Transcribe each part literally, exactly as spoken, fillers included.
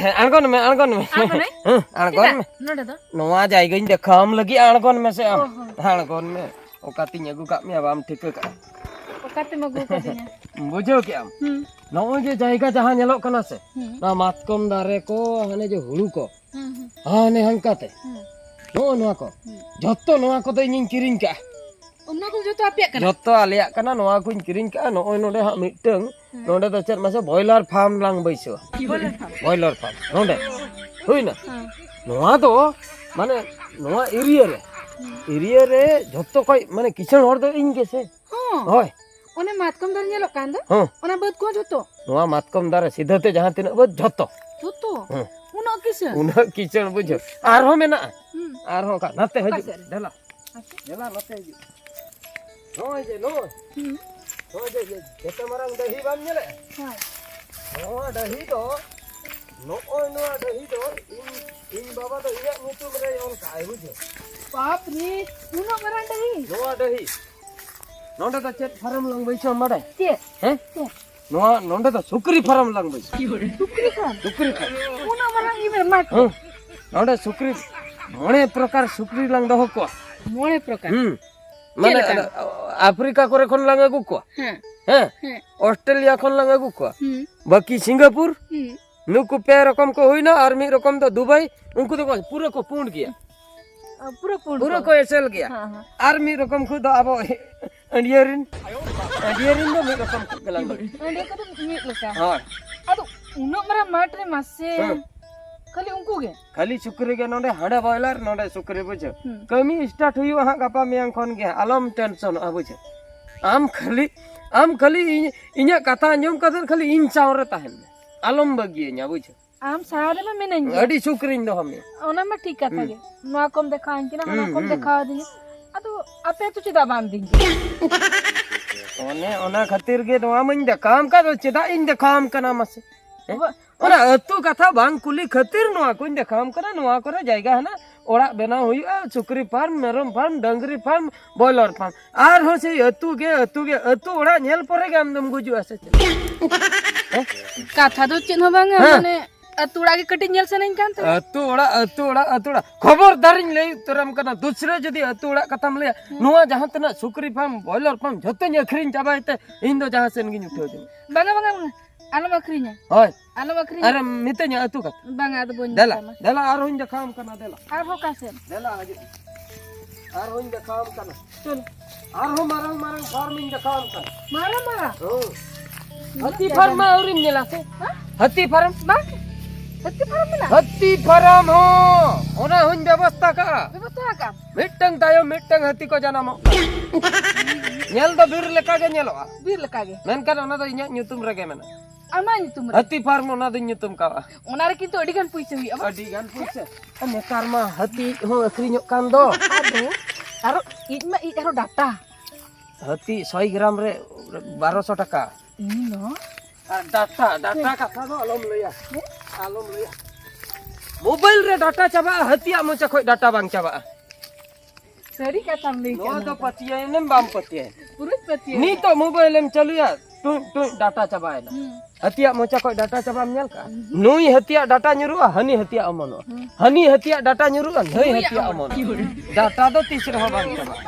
ᱦᱮᱸ, ᱟᱬᱜᱚᱱ ᱢᱮ, ᱟᱬᱜᱚᱱ ᱢᱮ᱾ ᱟᱬᱜᱚᱱᱟᱹᱧ? ᱦᱮᱸ, ᱟᱬᱜᱚᱱ ᱪᱮᱫᱟᱜ? ᱢᱮ᱾ ᱱᱚᱰᱮ ᱫᱚ? ᱱᱚᱣᱟ ᱡᱟᱭᱜᱟᱧ ᱫᱮᱠᱷᱟᱣᱟᱢ ᱞᱟᱹᱜᱤᱫ ᱟᱬᱜᱚᱱ ᱢᱮᱥᱮ ᱟᱢ᱾ ᱚ ᱦᱚᱸ᱾ ᱟᱬᱜᱚᱱ ᱢᱮ᱾ ᱚᱠᱟᱛᱤᱧ ᱟᱹᱜᱩ ᱠᱟᱜ ᱢᱮᱭᱟ, ᱵᱟᱢ ᱴᱷᱤᱠᱟᱹ ᱠᱟᱜᱼᱟ᱾ ᱚᱠᱟᱛᱮᱢ ᱟᱹᱜᱩ ᱠᱟᱫᱤᱧᱟ? ᱵᱩᱡᱷᱟᱹᱣ ᱠᱮᱜᱼᱟᱢ? ᱦᱩᱸ᱾ ᱱᱚᱜᱼᱚᱭ ᱡᱮ ᱡᱟᱭᱜᱟ ᱡᱟᱦᱟᱸ ᱧᱮᱞᱚᱜ ᱠᱟᱱᱟ ᱥᱮ, ᱦᱩᱸ᱾ ᱱᱚᱣᱟ ᱢᱟᱛᱠᱚᱢ ᱫᱟᱨᱮ ᱠᱚ, ᱦᱟᱱᱮ ᱡᱮ ᱦᱩᱲᱩ ᱠᱚ, ᱦᱩᱸ, ᱦᱩᱸ᱾ ᱦᱟᱱᱮ ᱦᱟᱱᱠᱟᱛᱮ᱾ ᱦᱩᱸ᱾ ᱱᱚᱜᱼᱚ ᱱᱚᱣᱟ ᱠᱚ᱾ ᱦᱩᱸ᱾ ᱡᱷᱚᱛᱚ ᱱᱚᱣᱟ ᱠᱚᱫᱚ ᱤᱧᱤᱧ ᱠᱤᱨᱤᱧ ᱠᱟᱜᱼᱟ᱾ ᱚᱱᱟ ᱠᱚ ᱡᱷᱚᱛᱚ ᱟᱯᱮᱭᱟᱜ ᱠᱟᱱᱟ? ᱡᱷᱚᱛᱚ ᱟᱞᱮᱭᱟᱜ ᱠᱟᱱᱟ᱾ ᱱᱚᱣᱟ ᱠᱚᱧ ᱠᱤᱨᱤᱧ ᱠᱟᱜᱼᱟ᱾ ᱱᱚᱜᱼᱚᱭ ᱱᱚᱰᱮ ᱦᱟᱸᱜ ᱢᱤᱫᱴᱟᱹᱝ, ᱦᱩᱸ᱾ ᱱᱚᱰᱮ ᱫᱚ ᱪᱮᱫ ᱢᱟᱥᱮ ᱵᱚᱭᱞᱟᱨ ᱯᱷᱟᱨᱢ ᱞᱟᱝ ᱵᱟᱹᱭᱥᱟᱹᱣᱟ᱾ Boiler farm? Boiler farm. ᱱᱚᱰᱮ᱾ ᱦᱩᱭᱱᱟ? ᱦᱮᱸ᱾ ᱱᱚᱣᱟ ᱫᱚ, ᱢᱟᱱᱮ, ᱱᱚᱣᱟ ᱮᱨᱤᱭᱟ ᱨᱮ, ᱦᱩᱸ᱾ ᱮᱨᱤᱭᱟ ᱨᱮ ᱡᱷᱚᱛᱚ ᱠᱷᱚᱡ, ᱢᱟᱱᱮ, ᱠᱤᱥᱟᱹᱬ ᱦᱚᱲ ᱫᱚ ᱤᱧ ᱜᱮ ᱥᱮ᱾ ᱦᱚᱸ᱾ ᱦᱳᱭ᱾ ᱚᱱᱮ ᱢᱟᱛᱠᱚᱢ ᱫᱟᱨᱮ ᱧᱮᱞᱚᱜ ᱠᱟᱱ ᱫᱚ, ᱦᱚᱸ᱾ ᱚᱱᱟ ᱵᱟᱹᱫᱽ ᱠᱚᱦᱚᱸ ᱡᱷᱚᱛᱚ? ᱱᱚᱣᱟ ᱢᱟᱛᱠᱚᱢ ᱫᱟᱨᱮ ᱥᱤᱫᱷᱟᱹ ᱛᱮ ᱡᱟᱦᱟᱸ ᱛᱤᱱᱟᱹᱜ ᱵᱟᱹᱫᱽ, ᱡᱷᱚᱛᱚ᱾ ᱡᱷᱚᱛᱚ? ᱦᱮᱸ᱾ ᱩᱱᱟᱹᱜ ᱠᱤᱥᱟᱹᱬ? ᱩᱱᱟᱹᱜ ᱠᱤᱥᱟᱹᱬ ᱵᱩᱡᱷᱟᱹᱣ᱾ ᱟᱨᱦᱚᱸ ᱢᱮᱱᱟᱜᱼᱟ᱾ ᱦᱩᱸ᱾ ᱟᱨᱦᱚᱸ ᱚᱠᱟ, ᱱᱟᱛᱮ ᱚᱠᱟ ᱦᱤᱡᱩᱜ, ᱥᱮᱫ ᱨᱮ? ᱫᱮᱞᱟ᱾ ᱟᱪᱪᱷᱟ᱾ ᱫᱮᱞᱟ, ᱱᱚᱛᱮ ᱦᱤᱡᱩᱜ᱾ ᱱᱚᱜᱼᱚᱭ ᱡᱮ, ᱱᱚᱜᱼᱚᱭ᱾ ᱦᱩᱸ᱾ ᱱᱚᱜᱼᱚᱭ ᱡᱮ, ᱡᱮ, ᱡᱮᱛᱮ ᱢᱟᱨᱟᱝ ᱰᱟᱹᱦᱤ ᱵᱟᱢ ᱧᱮᱞᱮᱫᱼᱟ? ᱦᱮᱸ᱾ ᱱᱚᱣᱟ ᱰᱟᱹᱦᱤ ᱫᱚ, ᱱᱚᱜᱼᱚᱭ ᱱᱚᱣᱟ ᱰᱟᱹᱦᱤ ᱫᱚ ᱤᱧ, ᱤᱧ ᱵᱟᱵᱟ ᱫᱚ ᱤᱧᱟᱹᱜ ᱧᱩᱛᱩᱢ ᱨᱮᱭ ᱚᱞ ᱠᱟᱜᱼᱟᱭ, ᱵᱩᱡᱷᱟᱹᱣ? ᱵᱟᱯ ᱨᱮ, ᱩᱱᱟᱹᱜ ᱢᱟᱨᱟᱝ ᱰᱟᱹᱦᱤ? ᱱᱚᱣᱟ ᱰᱟᱹᱦᱤ᱾ ᱱᱚᱰᱮ ᱫᱚ ᱪᱮᱫ ᱯᱷᱟᱨᱢ ᱞᱟᱝ ᱵᱟᱹᱭᱥᱟᱹᱣᱟ ᱵᱟᱰᱟᱭ? ᱪᱮᱫ? ᱦᱮᱸ? ᱪᱮᱫ? ᱱᱚᱣᱟ, ᱱᱚᱰᱮ ᱫᱚ ᱥᱩᱠᱨᱤ ᱯᱷᱟᱨᱢ ᱞᱟᱝ ᱵᱟᱹᱭᱥᱟᱹᱣᱟ᱾ ᱥᱩᱠᱨᱤ ᱯᱷᱟᱨᱢ? ᱥᱩᱠᱨᱤ ᱯᱷᱟᱨᱢ᱾ ᱩᱱᱟᱹᱜ ᱢᱟᱨᱟᱝ ᱤᱭᱟᱹ ᱢᱟᱴᱷ? ᱦᱮᱸ᱾ ᱱᱚᱰᱮ ᱥᱩᱠᱨᱤ ᱢᱚᱬᱮ ᱯᱨᱚᱠᱟᱨ ᱥᱩᱠᱨᱤ ᱞᱟᱝ ᱫᱚᱦᱚ ᱠᱚᱣᱟ᱾ ᱢᱚᱬᱮ ᱯᱨᱚᱠᱟᱨ? ᱦᱩᱸ᱾ ᱪᱮᱫ ᱢᱟᱱᱮ, ᱞᱮᱠᱟ? ᱟᱯᱷᱨᱤᱠᱟ ᱠᱚᱨᱮ ᱠᱷᱚᱱ ᱞᱟᱝ ᱟᱹᱜᱩ ᱠᱚᱣᱟ᱾ ᱦᱮᱸ᱾ ᱦᱮᱸ? ᱦᱮᱸ᱾ ᱚᱥᱴᱨᱮᱞᱤᱭᱟ ᱠᱷᱚᱱ ᱞᱟᱝ ᱟᱹᱜᱩ ᱠᱚᱣᱟ᱾ ᱦᱩᱸ᱾ ᱵᱟᱹᱠᱤ ᱥᱤᱝᱜᱟᱯᱩᱨ, ᱦᱩᱸ᱾ ᱱᱩᱠᱩ ᱯᱮ ᱨᱚᱠᱚᱢ ᱠᱚ ᱦᱩᱭᱱᱟ, ᱟᱨ ᱢᱤᱫ ᱨᱚᱠᱚᱢ ᱫᱚ ᱫᱩᱵᱟᱭ, ᱩᱱᱠᱩ ᱫᱚ ᱯᱩᱨᱟᱹ ᱠᱚ ᱯᱩᱸᱰ ᱜᱮᱭᱟ᱾ ᱚ, ᱯᱩᱨᱟᱹ ᱯᱩᱸᱰ ᱯᱩᱨᱟᱹ ᱠᱚ᱾ ᱠᱚ ᱮᱥᱮᱞ ᱜᱮᱭᱟ᱾ ᱦᱮᱸ, ᱦᱮᱸ᱾ ᱟᱨ ᱢᱤᱫ ᱨᱚᱠᱚᱢ ᱠᱚ ᱫᱚ ᱟᱵᱚ ᱟᱹᱰᱭᱟᱹ ᱨᱤᱱ, ᱟᱹᱰᱭᱟᱹ ᱨᱤᱱ ᱫᱚ ᱢᱤᱫ ᱨᱚᱠᱚᱢ ᱠᱚ ᱜᱮᱞᱟᱝ ᱫᱚ᱾ ᱟᱹᱰᱭᱟᱹ ᱠᱚᱫᱚ ᱢᱤᱫ ᱞᱮᱠᱟ᱾ ᱦᱳᱭ᱾ ᱟᱫᱚ ᱩᱱᱟᱹᱜ ᱢᱟᱨᱟᱝ ᱢᱟᱴᱷ ᱨᱮ ᱢᱟᱥᱮ ᱦᱮᱸ᱾ ᱠᱷᱟᱹᱞᱤ ᱩᱱᱠᱩ ᱜᱮ? ᱠᱷᱟᱹᱞᱤ ᱥᱩᱠᱨᱤ ᱜᱮ ᱱᱚᱰᱮ, ᱦᱟᱸᱰᱮ ᱵᱚᱭᱞᱟᱨ, ᱱᱚᱰᱮ ᱥᱩᱠᱨᱤ, ᱵᱩᱡᱷᱟᱹᱣ᱾ ᱦᱩᱸ᱾ ᱠᱟᱹᱢᱤ start ᱦᱩᱭᱩᱜᱼᱟ ᱦᱟᱸᱜ ᱜᱟᱯᱟ ᱢᱮᱭᱟᱝ ᱠᱷᱚᱱ ᱜᱮ, ᱟᱞᱚᱢ ᱴᱮᱱᱥᱚᱱᱚᱜᱼᱟ, ᱵᱩᱡᱷᱟᱹᱣ᱾ ᱟᱢ ᱠᱷᱟᱹᱞᱤ, ᱟᱢ ᱠᱷᱟᱹᱞᱤ ᱤᱧ, ᱤᱧᱟᱹᱜ ᱠᱟᱛᱷᱟ ᱟᱸᱡᱚᱢ ᱠᱟᱛᱮ ᱠᱷᱟᱹᱞᱤ ᱤᱧ ᱥᱟᱶ ᱨᱮ ᱛᱟᱦᱮᱱ ᱢᱮ, ᱟᱞᱚᱢ ᱵᱟᱹᱜᱤᱭᱟᱹᱧᱟ, ᱵᱩᱡᱷᱟᱹᱣ᱾ ᱟᱢ ᱥᱟᱶ ᱨᱮᱢᱟ ᱢᱤᱱᱟᱹᱧ ᱜᱮ᱾ ᱟᱹᱰᱤ ᱥᱩᱠᱨᱤᱧ ᱫᱚᱦᱚ ᱢᱮᱭᱟ᱾ ᱚᱱᱟ ᱢᱟ ᱴᱷᱤᱠ ᱠᱟᱛᱷᱟ ᱦᱩᱸ᱾ ᱜᱮ᱾ ᱱᱚᱣᱟ ᱠᱚᱢ ᱫᱮᱠᱷᱟᱣᱟᱹᱧ ᱠᱟᱱᱟ, ᱦᱟᱱᱟ ᱦᱩᱸ, ᱠᱚᱢ ᱦᱩᱸ᱾ ᱫᱮᱠᱷᱟᱣ ᱟᱹᱫᱤᱧᱟ᱾ ᱟᱫᱚ ᱟᱯᱮ ᱟᱹᱛᱩ ᱪᱮᱫᱟᱜ ᱵᱟᱢ ᱤᱫᱤᱧ ᱠᱟᱱᱟ? ᱚᱱᱮ ᱚᱱᱟ ᱠᱷᱟᱹᱛᱤᱨ ᱜᱮ ᱱᱚᱣᱟ ᱢᱟᱧ ᱫᱮᱠᱷᱟᱣᱟᱢ ᱠᱟᱱ, ᱪᱮᱫᱟᱜ ᱤᱧ ᱫᱮᱠᱷᱟᱣᱟᱢ ᱠᱟᱱᱟ ᱢᱟᱥᱮ? ᱦᱮᱸ? ᱟᱵᱚ ᱚᱱᱟ ᱟᱹᱛᱩ ᱠᱟᱛᱷᱟ ᱵᱟᱝ ᱠᱩᱞᱤ ᱠᱷᱟᱹᱛᱤᱨ ᱱᱚᱣᱟ ᱠᱚᱧ ᱫᱮᱠᱷᱟᱣᱟᱢ ᱠᱟᱱᱟ᱾ ᱱᱚᱣᱟ ᱠᱚᱨᱮ ᱡᱟᱭᱜᱟ ᱦᱮᱱᱟᱜ, ᱚᱲᱟᱜ ᱵᱮᱱᱟᱣ ᱦᱩᱭᱩᱜᱼᱟ, ᱥᱩᱠᱨᱤ ᱯᱷᱟᱨᱢ, ᱢᱮᱨᱚᱢ ᱯᱷᱟᱨᱢ, ᱰᱟᱹᱝᱨᱤ ᱯᱷᱟᱨᱢ, ᱵᱚᱭᱞᱟᱨ ᱯᱷᱟᱨᱢ, ᱟᱨᱦᱚᱸ ᱥᱮᱭ ᱟᱹᱛᱩ ᱜᱮ, ᱟᱹᱛᱩ ᱜᱮ, ᱟᱹᱛᱩ ᱚᱲᱟᱜ ᱧᱮᱞ ᱯᱚᱨᱮ ᱜᱮ ᱟᱢ ᱫᱚᱢ ᱜᱩᱡᱩᱜᱼᱟ ᱥᱮ ᱪᱮᱫ? ᱦᱮᱸ? ᱠᱟᱛᱷᱟ ᱫᱚ ᱪᱮᱫ ᱦᱚᱸ ᱵᱟᱝᱟ, ᱦᱮᱸ᱾ ᱢᱟᱱᱮ ᱟᱹᱛᱩ ᱚᱲᱟᱜ ᱜᱮ ᱠᱟᱹᱴᱤᱡ ᱧᱮᱞ ᱥᱟᱱᱟᱧ ᱠᱟᱱ ᱛᱟᱦᱮᱸᱫ᱾ ᱟᱹᱛᱩ ᱚᱲᱟᱜ, ᱟᱹᱛᱩ ᱚᱲᱟᱜ, ᱟᱹᱛᱩ ᱚᱲᱟᱜ᱾ ᱠᱷᱚᱵᱚᱨᱫᱟᱨᱤᱧ ᱞᱟᱹᱭ ᱩᱛᱟᱹᱨᱟᱢ ᱠᱟᱱᱟ, ᱫᱩᱥᱨᱟᱹ ᱡᱩᱫᱤ ᱟᱹᱛᱩ ᱚᱲᱟᱜ ᱠᱟᱛᱷᱟᱢ ᱞᱟᱹᱭᱟ, ᱦᱩᱸ᱾ ᱱᱚᱣᱟ ᱡᱟᱦᱟᱸ ᱛᱤᱱᱟᱹᱜ ᱥᱩᱠᱨᱤ ᱯᱷᱟᱨᱢ, ᱵᱚᱭᱞᱟᱨ ᱯᱷᱟᱨᱢ ᱡᱷᱚᱛᱚᱧ ᱟᱹᱠᱷᱨᱤᱧ ᱪᱟᱵᱟᱭ ᱛᱮ ᱤᱧ ᱫᱚ ᱡᱟᱦᱟᱸ ᱥᱮᱱ ᱜᱤᱧ ᱩᱴᱷᱟᱹᱣ ᱡᱚᱝᱟ᱾ ᱵᱟᱝᱟ, ᱵᱟᱝᱟ, ᱵᱟᱝᱟ᱾ ᱟᱞᱚᱢ ᱟᱹᱠᱷᱨᱤᱧᱟ᱾ ᱦᱳᱭ᱾ ᱟᱞᱚᱢ ᱟᱹᱠᱷᱨᱤᱧᱟ᱾ ᱟᱨᱮᱢ ᱢᱤᱛᱟᱹᱧᱟ ᱟᱹᱛᱩ ᱠᱟᱛᱷᱟ? ᱵᱟᱝᱟ, ᱟᱫᱚ ᱵᱟᱹᱧ ᱫᱮᱞᱟ, ᱢᱮᱛᱟᱢᱟ᱾ ᱫᱮᱞᱟ, ᱟᱨᱦᱚᱸᱧ ᱫᱮᱠᱷᱟᱣᱟᱢ ᱠᱟᱱᱟ, ᱫᱮᱞᱟ᱾ ᱟᱨᱦᱚᱸ ᱚᱠᱟ ᱥᱮᱫ? ᱫᱮᱞᱟ, ᱦᱤᱡᱩᱜ ᱢᱮ᱾ ᱟᱨᱦᱚᱸᱧ ᱫᱮᱠᱷᱟᱣᱟᱢ ᱠᱟᱱᱟ᱾ ᱪᱚᱞᱚ᱾ ᱟᱨᱦᱚᱸ ᱢᱟᱨᱟᱝ ᱢᱟᱨᱟᱝ ᱯᱷᱟᱨᱢ ᱤᱧ ᱫᱮᱠᱷᱟᱣᱟᱢ ᱠᱟᱱᱟ᱾ ᱢᱟᱨᱟᱝ ᱢᱟᱨᱟᱝ? ᱦᱳᱭ᱾ ᱦᱟᱹᱛᱤ ᱯᱷᱟᱨᱢ ᱢᱟ ᱟᱹᱣᱨᱤᱢ ᱧᱮᱞᱟ ᱥᱮ? ᱦᱮᱸ? ᱦᱟᱹᱛᱤ ᱯᱷᱟᱨᱢ? ᱵᱟᱝ᱾ ᱦᱟᱹᱛᱤ ᱯᱷᱟᱨᱢ ᱢᱮᱱᱟᱜᱼᱟ? ᱦᱟᱹᱛᱤ ᱯᱷᱟᱨᱢ ᱦᱚᱸ, ᱚᱱᱟ ᱦᱚᱸᱧ ᱵᱮᱵᱚᱥᱛᱷᱟ ᱠᱟᱜᱼᱟ᱾ ᱵᱮᱵᱚᱥᱛᱷᱟ ᱟᱠᱟᱫ? ᱢᱤᱫᱴᱟᱝ ᱛᱟᱭᱚᱢ ᱢᱤᱫᱴᱟᱝ ᱦᱟᱹᱛᱤ ᱠᱚ ᱡᱟᱱᱟᱢᱚᱜ ᱠᱟᱱᱟ᱾ ᱧᱮᱞ ᱫᱚ ᱵᱤᱨ ᱞᱮᱠᱟ ᱜᱮ ᱧᱮᱞᱚᱜᱼᱟ᱾ ᱵᱤᱨ ᱞᱮᱠᱟ ᱜᱮ? ᱢᱮᱱᱠᱷᱟᱱ ᱚᱱᱟ ᱫᱚ ᱤᱧᱟᱹᱜ ᱧᱩᱛᱩᱢ ᱨᱮᱜᱮ ᱢᱮᱱᱟᱜᱼᱟ᱾ ᱟᱢᱟᱜ ᱧᱩᱛᱩᱢ ᱨᱮ? ᱦᱟᱹᱛᱤ ᱯᱷᱟᱨᱢ ᱚᱱᱟ ᱫᱚᱧ ᱧᱩᱛᱩᱢ ᱠᱟᱣᱟ᱾ ᱚᱱᱟ ᱨᱮ ᱠᱤᱱᱛᱩ ᱟᱹᱰᱤ ᱜᱟᱱ ᱯᱩᱭᱥᱟᱹ ᱦᱩᱭᱩᱜᱼᱟ, ᱵᱟᱝ? ᱟᱹᱰᱤ ᱜᱟᱱ ᱯᱩᱭᱥᱟᱹ᱾ ᱟᱨ ᱱᱮᱛᱟᱨ ᱢᱟ ᱦᱟᱹᱛᱤ ᱤᱡ ᱦᱚᱸ ᱟᱹᱠᱷᱨᱤᱧᱚᱜ ᱠᱟᱱ ᱫᱚ᱾ ᱟᱫᱚ ᱟᱨᱚ ᱤᱡ ᱢᱟ ᱤᱡ ᱟᱨᱚ ᱰᱟᱴᱟ᱾ ᱦᱟᱹᱛᱤ ᱥᱚᱭ ᱜᱨᱟᱢ ᱨᱮ ᱵᱟᱨᱚᱥᱚ ᱴᱟᱠᱟ᱾ ᱤᱧ ᱫᱚ ᱟᱨ ᱰᱟᱴᱟ, ᱰᱟᱴᱟ ᱠᱟᱛᱷᱟ ᱫᱚ ᱟᱞᱚᱢ ᱞᱟᱹᱭᱟ᱾ ᱦᱮᱸ? ᱟᱞᱚᱢ ᱞᱟᱹᱭᱟ᱾ ᱢᱳᱵᱟᱭᱤᱞ ᱨᱮ ᱰᱟᱴᱟ ᱪᱟᱵᱟᱜᱼᱟ, ᱦᱟᱹᱛᱤᱭᱟᱜ ᱢᱚᱪᱟ ᱠᱷᱚᱡ ᱰᱟᱴᱟ ᱵᱟᱝ ᱪᱟᱵᱟᱜᱼᱟ᱾ ᱥᱟᱹᱨᱤ ᱠᱟᱛᱷᱟᱢ ᱞᱟᱹᱭ ᱱᱚᱣᱟ ᱠᱮᱫᱟ ᱫᱚ ᱱᱚᱝᱠᱟ᱾ ᱯᱟᱹᱛᱭᱟᱹᱣ ᱮᱱᱮᱢ ᱵᱟᱢ ᱯᱟᱹᱛᱭᱟᱹᱣ᱾ ᱯᱩᱨᱟᱹ ᱯᱟᱹᱛᱭᱟᱹᱣ᱾ ᱱᱤᱛᱚᱜ ᱢᱳᱵᱟᱭᱤᱞ ᱮᱢ ᱪᱟᱹᱞᱩᱭᱟ, ᱴᱩᱡ ᱴᱩᱡ ᱰᱟᱴᱟ ᱪᱟᱵᱟᱭᱮᱱᱟ᱾ ᱦᱩᱸ᱾ ᱦᱟᱹᱛᱤᱭᱟᱜ ᱢᱚᱪᱟ ᱠᱷᱚᱡ ᱰᱟᱴᱟ ᱪᱟᱵᱟᱢ ᱧᱮᱞ ᱠᱟᱜᱼᱟ? ᱦᱩᱸ᱾ ᱱᱩᱭ ᱦᱟᱹᱛᱤᱭᱟᱜ ᱰᱟᱴᱟ ᱧᱩᱨᱩᱜᱼᱟ, ᱦᱟᱹᱱᱤ ᱦᱟᱹᱛᱤᱭᱟᱜ ᱚᱢᱚᱱᱚᱜᱼᱟ᱾ ᱦᱩᱸ᱾ ᱦᱟᱹᱱᱤ ᱦᱟᱹᱛᱤᱭᱟᱜ ᱰᱟᱴᱟ ᱧᱩᱨᱩᱜᱼᱟ, ᱱᱩᱭ ᱱᱩᱭᱟᱜ ᱦᱟᱹᱛᱤᱭᱟᱜ ᱚᱢᱚᱱᱚᱜᱼᱟ᱾ ᱰᱟᱴᱟ ᱫᱚ ᱛᱤᱥ ᱨᱮᱦᱚᱸ ᱵᱟᱝ ᱪᱟᱵᱟᱜᱼᱟ᱾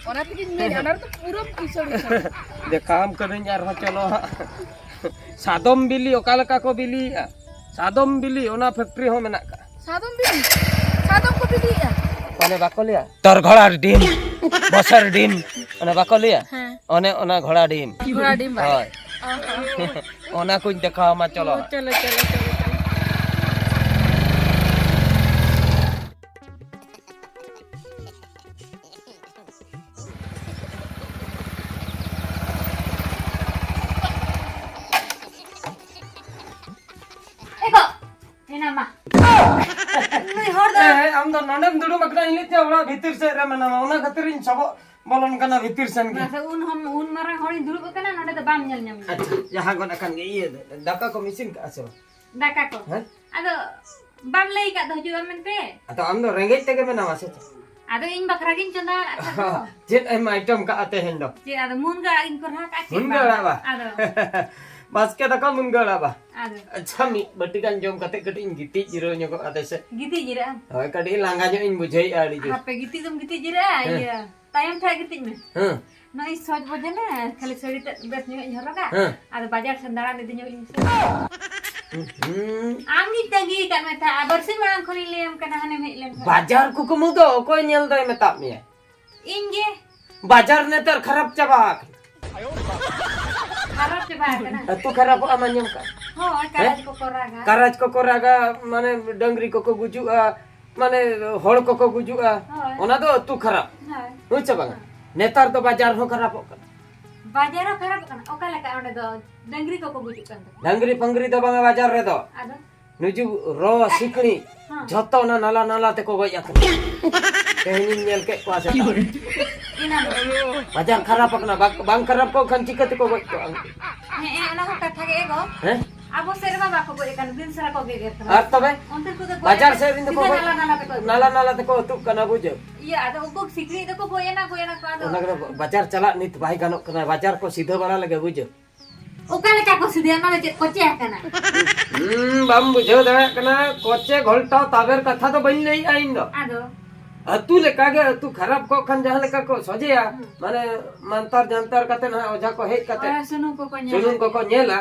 ᱚᱱᱟ ᱛᱮᱜᱤᱧ ᱢᱮᱱᱟ, ᱚᱱᱟ ᱨᱮᱫᱚ ᱯᱩᱨᱟᱹᱢ ᱠᱤᱥᱟᱹᱬ ᱩᱛᱟᱹᱨᱚᱜᱼᱟ᱾ ᱫᱮᱠᱷᱟᱣᱟᱢ ᱠᱟᱹᱱᱟᱹᱧ ᱟᱨᱦᱚᱸ, ᱪᱚᱞᱚ ᱦᱟᱸᱜ᱾ ᱥᱟᱫᱚᱢ ᱵᱤᱞᱤ ᱚᱠᱟ ᱞᱮᱠᱟ ᱠᱚ ᱵᱤᱞᱤᱭᱮᱜᱼᱟ? ᱥᱟᱫᱚᱢ ᱵᱤᱞᱤ, ᱚᱱᱟ ᱯᱷᱮᱠᱴᱨᱤ ᱦᱚᱸ ᱢᱮᱱᱟᱜ ᱠᱟᱜᱼᱟ᱾ ᱥᱟᱫᱚᱢ ᱵᱤᱞᱤ? ᱥᱟᱫᱚᱢ ᱠᱚ ᱵᱤᱞᱤᱭᱮᱜᱼᱟ? ᱚᱱᱮ ᱵᱟᱠᱚ ᱞᱟᱹᱭᱟ, "ᱛᱚᱨ ᱜᱷᱚᱲᱟᱨ ᱰᱤᱢ, ᱵᱚᱥᱚᱨ ᱰᱤᱢ", ᱚᱱᱮ ᱵᱟᱠᱚ ᱞᱟᱹᱭᱟ? ᱦᱮᱸ᱾ ᱚᱱᱮ ᱚᱱᱟ ᱜᱷᱚᱲᱟ ᱰᱤᱢ᱾ ᱜᱷᱚᱲᱟ ᱰᱤᱢ ᱵᱟᱝ? ᱦᱳᱭ᱾ ᱚ, ᱦᱚᱸ᱾ ᱚᱱᱟ ᱠᱚᱧ ᱫᱮᱠᱷᱟᱣᱟᱢᱟ, ᱪᱚᱞᱚ ᱚ, ᱦᱟᱸᱜ᱾ ᱪᱚᱞᱚ, ᱪᱚᱞᱚ, ᱪᱚᱞᱚ, ᱪᱚᱞᱚ᱾ ᱮ ᱜᱚ, ᱮᱱᱟ ᱢᱟ᱾ ᱱᱩᱭ ᱦᱚᱲ ᱫᱚ ᱮ, ᱟᱢ ᱫᱚ ᱱᱚᱰᱮᱢ ᱫᱩᱲᱩᱵ ᱟᱠᱟᱱᱟ, ᱤᱧ ᱞᱟᱹᱭᱮᱫ ᱛᱟᱦᱮᱸ ᱚᱲᱟᱜ ᱵᱷᱤᱛᱤᱨ ᱥᱮᱫ ᱨᱮ ᱢᱮᱱᱟᱢᱟ, ᱚᱱᱟ ᱠᱷᱟᱹᱛᱤᱨ ᱤᱧ ᱥᱚᱵᱚᱜ ᱵᱚᱞᱚᱱ ᱠᱟᱱᱟ ᱵᱷᱤᱛᱤᱨ ᱥᱮᱱ ᱜᱮ᱾ ᱢᱟᱥᱮ, ᱩᱱ ᱦᱚᱸ, ᱩᱱ ᱢᱟᱨᱟᱝ ᱦᱚᱲᱤᱧ ᱫᱩᱲᱩᱵ ᱟᱠᱟᱱᱟ, ᱱᱚᱰᱮ ᱫᱚ ᱵᱟᱢ ᱧᱮᱞ ᱧᱟᱢ ᱞᱤᱧᱟ᱾ ᱟᱪᱪᱷᱟ, ᱡᱟᱦᱟᱸ ᱜᱚᱫ ᱟᱠᱟᱱ ᱜᱮ, ᱤᱭᱟᱹ, ᱫᱟᱠᱟ ᱠᱚᱢ ᱤᱥᱤᱱ ᱠᱟᱜᱼᱟ ᱥᱮ ᱵᱟᱝ? ᱫᱟᱠᱟ ᱠᱚ? ᱦᱮᱸ? ᱟᱫᱚ ᱵᱟᱢ ᱞᱟᱹᱭ ᱟᱠᱟᱫ ᱫᱚ ᱦᱤᱡᱩᱜ ᱟᱢ ᱢᱮᱱᱛᱮ᱾ ᱟᱫᱚ ᱟᱢ ᱫᱚ ᱨᱮᱸᱜᱮᱡ ᱛᱮᱜᱮ ᱢᱮᱱᱟᱢᱟ ᱥᱮ ᱪᱮᱫ? ᱟᱫᱚ ᱤᱧ ᱵᱟᱠᱷᱨᱟ ᱜᱤᱧ ᱪᱚᱸᱫᱟ ᱟᱠᱟᱫ ᱛᱟᱠᱚ᱾ ᱪᱮᱫ ᱮᱢ ᱟᱭᱴᱮᱢ ᱠᱟᱜᱼᱟ ᱛᱮᱦᱮᱧ ᱫᱚ? ᱪᱮᱫ ᱟᱫᱚ ᱢᱩᱱᱜᱟᱹ ᱟᱲᱟᱜ ᱤᱧ ᱠᱚᱨᱦᱟ ᱠᱟᱜᱼᱟ, ᱪᱮᱫ ᱢᱩᱱᱜᱟᱹ ᱵᱟᱝ? ᱟᱲᱟᱜ ᱵᱟ? ᱟᱫᱚ᱾ ᱵᱟᱥᱠᱮ ᱫᱟᱠᱟ ᱢᱩᱱᱜᱟᱹ ᱟᱲᱟᱜ ᱵᱟ᱾ ᱟᱫᱚ ᱟᱪᱪᱷᱟ, ᱢᱤᱫ ᱵᱟᱹᱴᱤ ᱜᱟᱱ ᱡᱚᱢ ᱠᱟᱛᱮ ᱠᱟᱹᱴᱤᱡ ᱤᱧ ᱜᱤᱛᱤᱡ ᱡᱤᱨᱟᱹᱣ ᱧᱚᱜᱚᱜᱼᱟ ᱛᱮᱥᱮ᱾ ᱜᱤᱛᱤᱡ ᱡᱤᱨᱟᱹᱜ ᱟᱢ? ᱦᱳᱭ, ᱠᱟᱹᱴᱤᱡ ᱞᱟᱸᱜᱟ ᱧᱚᱜ ᱤᱧ ᱵᱩᱡᱷᱟᱹᱣᱮᱫᱼᱟ ᱟᱹᱰᱤ ᱡᱳᱨ᱾ ᱦᱟᱯᱮ, ᱜᱤᱛᱤᱡ ᱫᱚᱢ ᱜᱤᱛᱤᱡ ᱡᱤᱨᱟᱹᱜᱼᱟ, ᱦᱮᱸ᱾ ᱤᱭᱟᱹ, ᱛᱟᱭᱚᱢ ᱴᱷᱮᱡ ᱜᱤᱛᱤᱡ ᱢᱮ᱾ ᱦᱮᱸ᱾ ᱱᱚᱜᱼᱚᱭ ᱥᱚᱡᱽ ᱵᱚᱡᱮ ᱱᱟ, ᱠᱷᱟᱹᱞᱤ ᱥᱟᱹᱲᱤ ᱛᱮᱫ ᱵᱮᱥ ᱧᱚᱜ ᱤᱧ ᱦᱚᱨᱚᱜᱟ᱾ ᱦᱮᱸ᱾ ᱟᱫᱚ ᱵᱟᱡᱟᱨ ᱥᱮᱱ ᱫᱟᱬᱟᱱ ᱤᱫᱤ ᱧᱚᱜ ᱤᱧ ᱥᱮ᱾ ᱦᱩᱸ᱾ ᱟᱢ ᱜᱤᱧ ᱛᱟᱺᱜᱤ ᱟᱠᱟᱫ ᱢᱮ ᱛᱟᱦᱮᱸᱫ, ᱟᱨ ᱵᱟᱨᱥᱤᱧ ᱢᱟᱲᱟᱝ ᱠᱷᱚᱱᱤᱧ ᱞᱟᱹᱭᱟᱢ ᱠᱟᱱᱟ, ᱦᱟᱱᱮᱢ ᱦᱮᱡ ᱞᱮᱱ ᱠᱷᱟᱱ᱾ ᱵᱟᱡᱟᱨ ᱠᱩᱠᱢᱩ ᱫᱚ ᱚᱠᱚᱭ ᱧᱮᱞ ᱫᱚᱭ ᱢᱮᱛᱟᱫ ᱢᱮᱭᱟ? ᱤᱧ ᱜᱮ᱾ ᱵᱟᱡᱟᱨ ᱱᱮᱛᱟᱨ ᱠᱷᱟᱨᱟᱯ ᱪᱟᱵᱟ ᱟᱠᱟᱱᱟ᱾ ᱠᱷᱟᱨᱟᱯ ᱪᱟᱵᱟ ᱟᱠᱟᱱᱟ? ᱟᱹᱛᱩ ᱠᱷᱟᱨᱟᱯᱚᱜᱼᱟ, ᱢᱟ ᱧᱮᱞ ᱠᱟᱜ᱾ ᱦᱳᱭ, ᱦᱮᱸ? ᱠᱟᱨᱟᱡᱽ ᱠᱚᱠᱚ ᱨᱟᱜᱟ᱾ ᱠᱟᱨᱟᱡᱽ ᱠᱚᱠᱚ ᱨᱟᱜᱟ, ᱢᱟᱱᱮ ᱰᱟᱹᱝᱨᱤ ᱠᱚᱠᱚ ᱜᱩᱡᱩᱜᱼᱟ, ᱢᱟᱱᱮ ᱦᱚᱲ ᱠᱚᱠᱚ ᱜᱩᱡᱩᱜᱼᱟ᱾ ᱦᱳᱭ᱾ ᱚᱱᱟ ᱫᱚ ᱟᱹᱛᱩ ᱠᱷᱟᱨᱟᱯ᱾ ᱦᱳᱭ᱾ ᱵᱩᱡᱽ ᱥᱮ ᱵᱟᱝᱟ? ᱦᱳᱭ᱾ ᱱᱮᱛᱟᱨ ᱫᱚ ᱵᱟᱡᱟᱨ ᱦᱚᱸ ᱠᱷᱟᱨᱟᱯᱚᱜ ᱠᱟᱱᱟ᱾ ᱵᱟᱡᱟᱨ ᱦᱚᱸ ᱠᱷᱟᱨᱟᱯᱚᱜ ᱠᱟᱱᱟ? ᱚᱠᱟ ᱞᱮᱠᱟ ᱚᱸᱰᱮ ᱫᱚ ᱰᱟᱹᱝᱨᱤ ᱠᱚᱠᱚ ᱜᱩᱡᱩᱜ ᱠᱟᱱ ᱛᱟᱠᱚᱣᱟ? ᱰᱟᱹᱝᱨᱤ ᱯᱟᱹᱝᱨᱤ ᱫᱚ ᱵᱟᱝᱟ ᱵᱟᱡᱟᱨ ᱨᱮᱫᱚ᱾ ᱟᱫᱚ? ᱱᱩᱡᱩ ᱨᱚ ᱥᱤᱠᱲᱤ, ᱦᱮᱸ᱾ ᱡᱷᱚᱛᱚ ᱚᱱᱟ ᱱᱟᱞᱟ ᱱᱟᱞᱟ ᱛᱮᱠᱚ ᱜᱚᱡ ᱟᱠᱟᱱᱟ᱾ ᱛᱮᱦᱮᱧᱤᱧ ᱧᱮᱞ ᱠᱮᱫ ᱠᱚᱣᱟ ᱥᱮ᱾ ᱤᱱᱟᱹ ᱫᱚ᱾ ᱵᱟᱡᱟᱨ ᱠᱷᱟᱨᱟᱯ ᱟᱠᱟᱱᱟ, ᱵᱟᱝ, ᱵᱟᱝ ᱠᱷᱟᱨᱟᱯ ᱠᱚᱜ ᱠᱷᱟᱱ ᱪᱤᱠᱟᱹ ᱛᱮᱠᱚ ᱜᱚᱡ ᱠᱚᱜᱼᱟ ᱩᱱᱠᱩ? ᱦᱮᱸ, ᱦᱮᱸ, ᱚᱱᱟ ᱦᱚᱸ ᱠᱟᱛᱷᱟ ᱜᱮ ᱮᱜᱳ᱾ ᱦᱮᱸ? ᱟᱵᱚ ᱥᱮᱫ ᱨᱮᱢᱟ ᱵᱟᱠᱚ ᱜᱚᱡ ᱟᱠᱟᱱ, ᱫᱤᱱ ᱥᱟᱨᱟ ᱠᱚ ᱜᱮᱜᱮᱨ ᱠᱟᱱᱟ᱾ ᱟᱨ ᱛᱚᱵᱮ? ᱚᱱᱛᱮ ᱠᱚᱫᱚ ᱜᱚᱡ ᱵᱟᱡᱟᱨ ᱟᱠᱟᱱ ᱥᱮᱫ ᱨᱮᱱ ᱫᱚᱠᱚ ᱥᱤᱫᱷᱟᱹ ᱜᱚᱡ, ᱱᱟᱞᱟ ᱱᱟᱞᱟ ᱛᱮᱠᱚ ᱟᱹᱛᱩᱜ ᱠᱟᱱᱟ, ᱵᱩᱡᱷᱟᱹᱣ? ᱤᱭᱟᱹ, ᱟᱫᱚ ᱩᱱᱠᱩ ᱥᱤᱠᱲᱤᱡ ᱫᱚᱠᱚ ᱜᱚᱡ ᱮᱱᱟ, ᱜᱚᱡ ᱮᱱᱟ ᱠᱚ, ᱟᱫᱚ ᱚᱱᱟ ᱠᱚᱫᱚ ᱵᱟᱡᱟᱨ ᱪᱟᱞᱟᱜ ᱱᱤᱛ ᱵᱟᱭ ᱜᱟᱱᱚᱜ ᱠᱟᱱᱟ, ᱵᱟᱡᱟᱨ ᱠᱚ ᱥᱤᱫᱷᱟᱹ ᱵᱟᱲᱟ ᱞᱮᱜᱮ, ᱵᱩᱡᱷᱟᱹᱣ? ᱚᱠᱟ ᱞᱮᱠᱟ ᱠᱚ ᱥᱤᱫᱷᱟᱹᱭᱟ? ᱚᱱᱟ ᱫᱚ ᱪᱮᱫ ᱠᱚᱪᱮ ᱟᱠᱟᱱᱟ? ᱦᱩᱸ, ᱵᱟᱢ ᱵᱩᱡᱷᱟᱹᱣ ᱫᱟᱲᱮᱭᱟᱜ ᱠᱟᱱᱟ, ᱠᱚᱪᱮ ᱜᱷᱚᱞᱴᱟᱣ ᱛᱟᱵᱮᱨ ᱠᱟᱛᱷᱟ ᱫᱚ ᱵᱟᱹᱧ ᱞᱟᱹᱭᱮᱜᱼᱟ ᱤᱧ ᱫᱚ᱾ ᱟᱫᱚ? ᱟᱹᱛᱩ ᱞᱮᱠᱟ ᱜᱮ, ᱟᱹᱛᱩ ᱠᱷᱟᱨᱟᱯ ᱠᱚᱜ ᱠᱷᱟᱱ ᱡᱟᱦᱟᱸ ᱞᱮᱠᱟ ᱠᱚ ᱥᱚᱡᱷᱮᱭᱟ, ᱦᱩᱸ᱾ ᱢᱟᱱᱮ ᱢᱟᱱᱛᱟᱨ ᱡᱟᱱᱛᱟᱨ ᱠᱟᱛᱮ ᱱᱟᱦᱟᱜ ᱚᱡᱷᱟ ᱠᱚ ᱦᱮᱡ ᱠᱟᱛᱮ ᱦᱳᱭ, ᱥᱩᱱᱩᱢ ᱠᱚᱠᱚ ᱧᱮᱞᱟ᱾ ᱥᱩᱱᱩᱢ ᱠᱚᱠᱚ ᱧᱮᱞᱟ,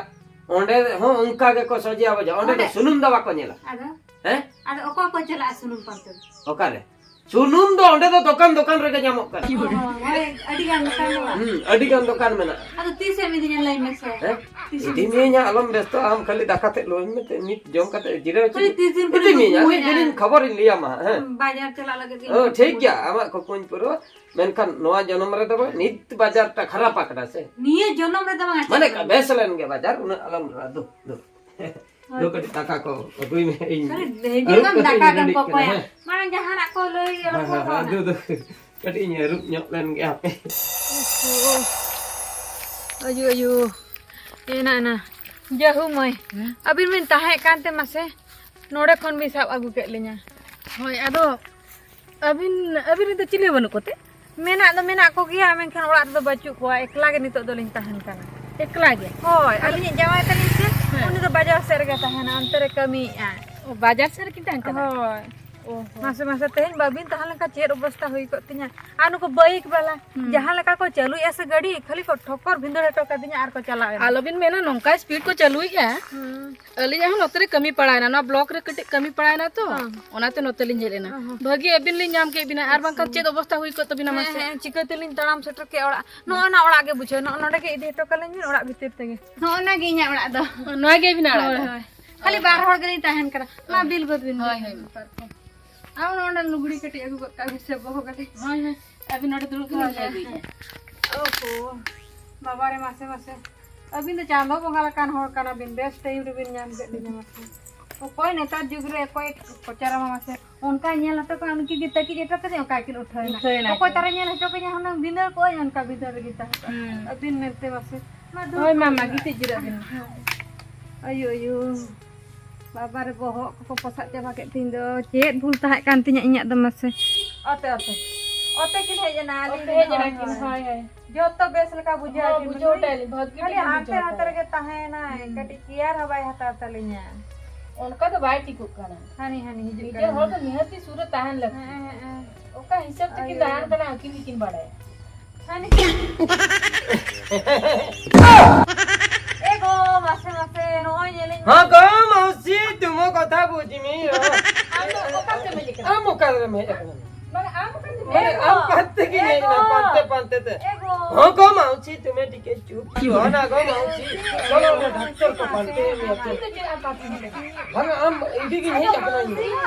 ᱚᱸᱰᱮ ᱦᱚᱸ ᱚᱱᱠᱟ ᱜᱮᱠᱚ ᱥᱚᱡᱷᱮᱭᱟ ᱵᱚᱡᱷᱟ᱾ ᱚᱸᱰᱮ ᱫᱚ ᱚᱸᱰᱮ? ᱥᱩᱱᱩᱢ ᱫᱚ ᱵᱟᱠᱚ ᱧᱮᱞᱟ᱾ ᱟᱫᱚ? ᱦᱮᱸ? ᱟᱫᱚ ᱚᱠᱚᱭ ᱠᱚ ᱪᱟᱞᱟᱜᱼᱟ ᱥᱩᱱᱩᱢ ᱯᱟᱱᱛᱮ? ᱚᱠᱟᱨᱮ? ᱥᱩᱱᱩᱢ ᱫᱚ ᱚᱸᱰᱮ ᱫᱚ ᱫᱚᱠᱟᱱ ᱫᱚᱠᱟᱱ ᱨᱮᱜᱮ ᱧᱟᱢᱚᱜ ᱠᱟᱱᱟ᱾ ᱚ, ᱦᱳᱭ, ᱟᱹᱰᱤ ᱜᱟᱱ ᱫᱚᱠᱟᱱ ᱫᱚ᱾ ᱦᱩᱸ, ᱟᱹᱰᱤ ᱜᱟᱱ ᱫᱚᱠᱟᱱ ᱢᱮᱱᱟᱜᱼᱟ᱾ ᱟᱫᱚ ᱛᱤᱥᱮᱢ ᱤᱫᱤᱧᱟ ᱞᱟᱹᱭ ᱢᱮᱥᱮ? ᱦᱮᱸ? ᱛᱤᱥᱮᱢ ᱤᱫᱤ ᱢᱤᱭᱟᱹᱧ ᱦᱟᱸᱜ, ᱟᱞᱚᱢ ᱵᱮᱥᱛᱚᱜᱼᱟ, ᱟᱢ ᱠᱷᱟᱹᱞᱤ ᱫᱟᱠᱟ ᱛᱮᱫ ᱞᱚᱭ ᱢᱮ, ᱛᱮ ᱱᱤᱛ ᱡᱚᱢ ᱠᱟᱛᱮ ᱡᱤᱨᱟᱹᱣ ᱦᱚᱪᱚ ᱠᱷᱟᱹᱞᱤ ᱢᱮ᱾ ᱛᱤᱥ ᱫᱤᱱ ᱠᱚᱨᱮ ᱤᱫᱤ ᱢᱤᱭᱟᱹᱧ, ᱟᱢ ᱠᱩᱠᱢᱩᱭᱟ᱾ ᱢᱤᱫ ᱫᱤᱱ ᱠᱷᱚᱵᱚᱨᱤᱧ ᱞᱟᱹᱭᱟᱢᱟ ᱦᱟᱸᱜ, ᱦᱮᱸ? ᱵᱟᱡᱟᱨ ᱪᱟᱞᱟᱜ ᱞᱟᱹᱜᱤᱫ ᱜᱮ ᱚ, ᱴᱷᱤᱠ ᱜᱮᱭᱟ, ᱟᱢᱟᱜ ᱠᱩᱠᱢᱩᱧ ᱯᱩᱨᱟᱹᱣᱟ, ᱢᱮᱱᱠᱷᱟᱱ ᱱᱚᱣᱟ ᱡᱚᱱᱚᱢ ᱨᱮᱫᱚ ᱵᱟᱝ, ᱱᱤᱛ ᱵᱟᱡᱟᱨ ᱴᱟ ᱠᱷᱟᱨᱟᱯ ᱟᱠᱟᱱᱟ ᱥᱮ? ᱱᱤᱭᱟᱹ ᱡᱚᱱᱚᱢ ᱨᱮᱫᱚ ᱵᱟᱝ, ᱢᱟᱱᱮ ᱪᱮᱫ ᱵᱮᱥ ᱞᱮᱱ ᱜᱮ ᱵᱟᱡᱟᱨ, ᱩᱱᱟᱹᱜ ᱟᱞᱚᱢ ᱨᱟᱜ, ᱫᱩ, ᱫᱩ᱾ ᱦᱳᱭ᱾ ᱫᱩ, ᱠᱟᱹᱴᱤᱡ ᱫᱟᱠᱟ ᱠᱚ ᱟᱹᱜᱩᱭ ᱢᱮ, ᱤᱧ ᱦᱤᱡᱩᱜ ᱟᱹᱨᱩᱵ ᱠᱟᱢ, ᱠᱟᱛᱮ ᱫᱟᱠᱟ ᱤᱧ ᱜᱮᱢ ᱨᱮᱰᱤᱜ ᱠᱟᱱᱟ, ᱠᱚᱠᱚᱭᱟ᱾ ᱦᱮᱸ᱾ ᱢᱟᱲᱟᱝ ᱡᱟᱦᱟᱱᱟᱜ ᱠᱚ ᱞᱟᱹᱭ ᱦᱮᱸ, ᱨᱚᱯᱚᱲ ᱦᱮᱸ, ᱠᱚ ᱦᱮᱸ, ᱱᱟ᱾ ᱫᱩ, ᱫᱩ᱾ ᱠᱟᱹᱴᱤᱡ ᱤᱧ ᱟᱹᱨᱩᱵ ᱧᱚᱜ ᱞᱮᱱ ᱜᱮ ᱦᱟᱯᱮ᱾ ᱳᱦᱳ᱾ ᱟᱭᱳ, ᱟᱭᱳ᱾ ᱮᱱᱟ, ᱮᱱᱟ᱾ ᱡᱟᱹᱦᱩ ᱢᱟᱹᱭ᱾ ᱦᱮᱸ? ᱟᱹᱵᱤᱱ ᱵᱤᱱ ᱛᱟᱦᱮᱸ ᱠᱟᱱ ᱛᱮ ᱢᱟᱥᱮ ᱱᱚᱰᱮ ᱠᱷᱚᱱ ᱵᱤᱱ ᱥᱟᱵ ᱟᱹᱜᱩ ᱠᱮᱫ ᱞᱤᱧᱟ᱾ ᱦᱳᱭ, ᱟᱫᱚ ᱟᱹᱵᱤᱱ, ᱟᱹᱵᱤᱱ ᱨᱮᱱ ᱫᱚ ᱪᱤᱞᱤ ᱦᱚᱸ ᱵᱟᱹᱱᱩᱜ ᱠᱚᱛᱮ? ᱢᱮᱱᱟᱜ ᱫᱚ ᱢᱮᱱᱟᱜ ᱠᱚᱜᱮᱭᱟ, ᱢᱮᱱᱠᱷᱟᱱ ᱚᱲᱟᱜ ᱨᱮᱫᱚ ᱵᱟᱹᱪᱩᱜ ᱠᱚᱣᱟ, ᱮᱠᱞᱟ ᱜᱮ ᱱᱤᱛᱚᱜ ᱫᱚᱞᱤᱧ ᱛᱟᱦᱮᱱ ᱠᱟᱱᱟ᱾ ᱮᱠᱞᱟ ᱜᱮ? ᱦᱳᱭ, ᱟᱹᱞᱤᱧᱤᱡ ᱡᱟᱶᱟᱭ ᱛᱟᱹᱞᱤᱧ ᱥᱮ, ᱦᱮᱸ᱾ ᱩᱱᱤ ᱫᱚ ᱵᱟᱡᱟᱨ ᱥᱮᱫ ᱨᱮᱜᱮ ᱛᱟᱦᱮᱱᱟ, ᱚᱱᱛᱮ ᱨᱮ ᱠᱟᱹᱢᱤᱭᱮᱫᱼᱟᱭ᱾ ᱚ, ᱵᱟᱡᱟᱨ ᱥᱮᱫ ᱨᱮᱠᱤᱱ ᱛᱟᱦᱮᱱ ᱠᱟᱱᱟ? ᱦᱳᱭ᱾ ᱚ ᱦᱚᱸ᱾ ᱢᱟᱥᱮ, ᱢᱟᱥᱮ, ᱛᱮᱦᱮᱧ ᱵᱟᱹᱵᱤᱱ ᱛᱟᱦᱮᱸ ᱞᱮᱱᱠᱷᱟᱱ ᱪᱮᱫ ᱚᱵᱚᱥᱛᱟ ᱦᱩᱭ ᱠᱚᱜ ᱛᱤᱧᱟ? ᱟᱨ ᱱᱩᱠᱩ ᱵᱟᱭᱤᱠ ᱵᱟᱞᱟ, ᱦᱩᱸ᱾ ᱡᱟᱦᱟᱸ ᱞᱮᱠᱟ ᱠᱚ ᱪᱟᱹᱞᱩᱭᱮᱫᱼᱟ ᱥᱮ ᱜᱟᱹᱰᱤ, ᱠᱷᱟᱹᱞᱤ ᱠᱚ ᱴᱷᱚᱠᱚᱨ ᱵᱷᱤᱸᱫᱟᱹᱲ ᱦᱚᱴᱚ ᱠᱟᱫᱤᱧᱟ ᱟᱨ ᱠᱚ ᱪᱟᱞᱟᱣ ᱮᱱᱟ᱾ ᱟᱞᱚᱵᱤᱱ ᱢᱮᱱᱟ, ᱱᱚᱝᱠᱟ ᱥᱯᱤᱰ ᱠᱚ ᱪᱟᱹᱞᱩᱭᱮᱫᱼᱟ᱾ ᱦᱩᱸ᱾ ᱟᱹᱞᱤᱧᱟᱜ ᱦᱚᱸ ᱱᱚᱛᱮ ᱨᱮ ᱠᱟᱹᱢᱤ ᱯᱟᱲᱟᱣᱮᱱᱟ, ᱱᱚᱣᱟ ᱵᱞᱚᱠ ᱨᱮ ᱠᱟᱹᱴᱤᱡ ᱠᱟᱹᱢᱤ ᱯᱟᱲᱟᱣᱮᱱᱟ ᱛᱚ, ᱦᱚᱸ᱾ ᱚᱱᱟᱛᱮ ᱱᱚᱛᱮ ᱞᱤᱧ ᱦᱮᱡ ᱮᱱᱟ᱾ ᱚ ᱦᱚᱸ᱾ ᱵᱷᱟᱹᱜᱤ ᱟᱹᱵᱤᱱ ᱞᱤᱧ ᱧᱟᱢ ᱠᱮᱫ ᱵᱤᱱᱟ, ᱟᱨ ᱵᱟᱝᱠᱷᱟᱱ ᱪᱮᱫ ᱚᱵᱚᱥᱛᱟ ᱦᱩᱭ ᱠᱚᱜ ᱛᱟᱵᱤᱱᱟ ᱦᱮᱸ, ᱢᱟᱥᱮ? ᱦᱮᱸ, ᱪᱤᱠᱟᱹ ᱛᱮᱞᱤᱧ ᱛᱟᱲᱟᱢ ᱥᱮᱴᱮᱨ ᱠᱮᱭᱟ ᱚᱲᱟᱜ? ᱱᱚᱜᱼᱚ ᱱᱟ ᱚᱲᱟᱜ ᱜᱮ ᱵᱩᱡᱷᱟᱹᱣ, ᱱᱚᱜᱼᱚ ᱱᱚᱰᱮ ᱜᱮ ᱤᱫᱤ ᱦᱚᱴᱚ ᱠᱟᱹᱞᱤᱧ ᱵᱤᱱ ᱚᱲᱟᱜ ᱵᱷᱤᱛᱤᱨ ᱛᱮᱜᱮ᱾ ᱱᱚᱜᱼᱚ ᱱᱟ ᱜᱮ ᱤᱧᱟᱹᱜ ᱚᱲᱟᱜ ᱫᱚ᱾ ᱱᱚᱣᱟ ᱜᱮ ᱟᱹᱵᱤᱱᱟᱜ ᱚᱲᱟᱜ ᱦᱳᱭ, ᱫᱚ? ᱦᱳᱭ᱾ ᱠᱷᱟᱹᱞᱤ ᱵᱟᱨ ᱦᱚᱲ ᱜᱮᱞᱤᱧ ᱛᱟᱦᱮᱱ ᱠᱟᱱᱟ᱾ ᱢᱟ ᱵᱤᱞ ᱜᱚᱫ ᱵᱤᱱ᱾ ᱦᱳᱭ, ᱦᱳᱭ᱾ ᱟᱨ ᱚᱱᱟ ᱞᱩᱜᱽᱲᱤ ᱠᱟᱹᱴᱤᱡ ᱟᱹᱜᱩ ᱜᱚᱫ ᱠᱟᱜ ᱵᱤᱱ ᱥᱮ, ᱵᱚᱦᱚᱜ ᱠᱟᱹᱴᱤᱡ᱾ ᱦᱳᱭ, ᱦᱳᱭ᱾ ᱟᱹᱵᱤᱱ ᱱᱚᱰᱮ ᱫᱩᱲᱩᱵ ᱠᱟᱛᱮ ᱦᱳᱭ, ᱞᱟᱹᱭ ᱦᱳᱭ᱾ ᱵᱤᱱ᱾ ᱳᱦᱳ, ᱵᱟᱵᱟ ᱨᱮ, ᱢᱟᱥᱮ, ᱢᱟᱥᱮ᱾ ᱟᱹᱵᱤᱱ ᱫᱚ ᱪᱟᱸᱫᱚ ᱵᱚᱸᱜᱟ ᱞᱮᱠᱟᱱ ᱦᱚᱲ ᱠᱟᱱᱟ ᱵᱤᱱ, ᱵᱮᱥ ᱴᱟᱭᱤᱢ ᱨᱮᱵᱤᱱ ᱧᱟᱢ ᱠᱮᱫ ᱞᱤᱧᱟ, ᱢᱟᱥᱮ᱾ ᱚᱠᱚᱭ ᱱᱮᱛᱟᱨ ᱡᱩᱜᱽ ᱨᱮ ᱚᱠᱚᱭ ᱠᱚᱪᱟᱨᱟᱢᱟ, ᱢᱟᱥᱮ? ᱚᱱᱠᱟ ᱧᱮᱞ ᱦᱚᱴᱚ ᱠᱟᱜ, ᱩᱱᱠᱤᱱ ᱜᱮ ᱛᱟᱹᱠᱤᱡ ᱦᱚᱴᱚ ᱠᱟᱫᱮ, ᱚᱱᱠᱟ ᱠᱤᱱ ᱩᱴᱷᱟᱹᱣ ᱮᱱᱟ᱾ ᱩᱴᱷᱟᱹᱣ ᱮᱱᱟ ᱚᱠᱚᱭ ᱠᱤᱱ᱾ ᱛᱟᱨᱟ ᱧᱮᱞ ᱦᱚᱴᱚ ᱠᱟᱹᱧᱟ, ᱦᱩᱱᱟᱹᱝ ᱵᱷᱤᱸᱫᱟᱹᱲ ᱠᱚᱜᱼᱟᱹᱧ, ᱚᱱᱠᱟ ᱵᱷᱤᱸᱫᱟᱹᱲ ᱨᱮᱜᱮ ᱛᱟᱦᱮᱸ ᱠᱚᱜᱼᱟ᱾ ᱦᱩᱸ᱾ ᱟᱹᱵᱤᱱ ᱢᱮᱱᱛᱮ, ᱢᱟᱥᱮ᱾ ᱢᱟ, ᱫᱩᱲᱩᱵ ᱦᱳᱭ, ᱢᱟ, ᱢᱟ, ᱢᱟ᱾ ᱜᱤᱛᱤᱡ ᱡᱤᱨᱟᱹᱜ ᱵᱤᱱ᱾ ᱦᱳᱭ᱾ ᱟᱭᱳ, ᱟᱭᱳ᱾ ᱵᱟᱵᱟ ᱨᱮ, ᱵᱚᱦᱚᱜ ᱠᱚᱠᱚ ᱯᱚᱥᱟᱜ ᱪᱟᱵᱟ ᱠᱮᱫ ᱛᱤᱧ ᱫᱚ᱾ ᱪᱮᱫ ᱵᱷᱩᱞ ᱛᱟᱦᱮᱸ ᱠᱟᱱ ᱛᱤᱧᱟᱹ ᱤᱧᱟᱹᱜ ᱫᱚ ᱢᱟᱥᱮ? ᱚᱛᱮ, ᱚᱛᱮ᱾ ᱚᱛᱮ ᱠᱤᱱ ᱦᱮᱡ ᱮᱱᱟ, ᱟᱹᱞᱤᱧ ᱚᱛᱮ ᱨᱮᱱ ᱦᱮᱡ ᱮᱱᱟ ᱦᱚᱲ, ᱠᱤᱱ, ᱦᱳᱭ᱾ ᱦᱳᱭ, ᱦᱳᱭ᱾ ᱡᱚᱛᱚ ᱵᱮᱥ ᱞᱮᱠᱟ ᱵᱩᱡᱷᱟᱹᱣ ᱦᱚᱸ, ᱠᱤᱱ ᱵᱩᱡᱷᱟᱹᱣ ᱱᱩᱭ ᱴᱟᱭ ᱞᱤᱧ, ᱵᱷᱟᱹᱜᱤ ᱠᱷᱟᱹᱞᱤ ᱴᱷᱤᱠ ᱦᱟᱱᱛᱮ ᱵᱩᱡᱷᱟᱹᱣ ᱱᱟᱛᱮ ᱴᱟᱭ᱾ ᱨᱮᱜᱮ ᱛᱟᱦᱮᱸᱭᱮᱱᱟᱭ, ᱦᱩᱸ᱾ ᱠᱟᱹᱴᱤᱡ ᱠᱮᱭᱟᱨ ᱦᱚᱸ ᱵᱟᱭ ᱦᱟᱛᱟᱣ ᱛᱟᱹᱞᱤᱧᱟ᱾ ᱚᱱᱠᱟ ᱫᱚ ᱵᱟᱭ ᱴᱷᱤᱠᱚᱜ ᱠᱟᱱᱟ᱾ ᱦᱟᱹᱱᱤ, ᱦᱟᱹᱱᱤ ᱦᱤᱡᱩᱜ ᱱᱤᱡᱮᱨ ᱠᱟᱱᱟ᱾ ᱦᱚᱲ ᱫᱚ ᱱᱤᱦᱟᱹᱛᱤ ᱥᱩᱨ ᱨᱮ ᱛᱟᱦᱮᱱ ᱞᱟᱹᱠᱛᱤ᱾ ᱦᱮᱸ, ᱦᱮᱸ, ᱦᱮᱸ᱾ ᱚᱠᱟ ᱦᱤᱥᱟᱹᱵ ᱛᱮᱠᱤᱱ ᱟᱭᱳ᱾ ᱫᱟᱬᱟᱱ ᱠᱟᱱᱟ, ᱟᱹᱠᱤᱱ ᱜᱮᱠᱤᱱ ᱵᱟᱲᱟᱭᱟ᱾ ᱦᱟᱹᱱᱤ᱾ ᱮ ᱜᱚ, ᱢᱟᱥᱮ, ᱢᱟᱥᱮ, ᱱᱚᱜᱼᱚᱭ ᱧᱮᱞᱤᱧ ᱢᱮ᱾ ᱦᱚᱸ ᱜᱚ, ᱢᱟᱹᱣᱥᱤ, ᱛᱩᱢᱚ ᱠᱟᱛᱷᱟ ᱵᱩᱡᱽ ᱢᱤ᱾ ᱟᱢ ᱫᱚ ᱚᱠᱟ ᱛᱮᱢ ᱦᱮᱡ ᱟᱠᱟᱱᱟ? ᱟᱢ ᱚᱠᱟ ᱨᱮᱢ ᱦᱮᱡ ᱟᱠᱟᱱᱟ? ᱢᱟᱱᱮ ᱟᱢ ᱚᱠᱟ ᱛᱮᱢ ᱦᱮᱡ ᱢᱟᱱᱮ ᱟᱠᱟᱱᱟ? ᱟᱢ ᱯᱟᱱᱛᱮ ᱜᱮ ᱦᱮᱡ ᱮᱱᱟ, ᱮ ᱜᱚ᱾ ᱯᱟᱱᱛᱮ, ᱯᱟᱱᱛᱮ ᱛᱮ᱾ ᱮ ᱜᱚ᱾ ᱦᱚᱸ ᱜᱚ, ᱢᱟᱹᱣᱥᱤ, ᱛᱩᱢᱮ ᱴᱤᱠᱮ ᱪᱩᱯ ᱨᱚᱦᱚ ᱱᱟ ᱜᱚ, ᱢᱟᱹᱣᱥᱤ᱾ ᱪᱚᱞᱚ, ᱩᱱᱤ ᱰᱟᱠᱛᱚᱨ ᱠᱚ ᱯᱟᱱᱛᱮ ᱢᱮᱭᱟ ᱛᱚ᱾ ᱤᱧ ᱫᱚ ᱪᱮᱫ ᱟᱢ ᱯᱟᱱᱛᱮ ᱦᱮᱡ ᱟᱠᱟᱱᱟ? ᱵᱟᱝ, ᱟᱢ ᱤᱫᱤ ᱜᱤᱧ ᱦᱮᱡ ᱟᱠᱟᱱᱟ ᱤᱧ ᱫᱚ᱾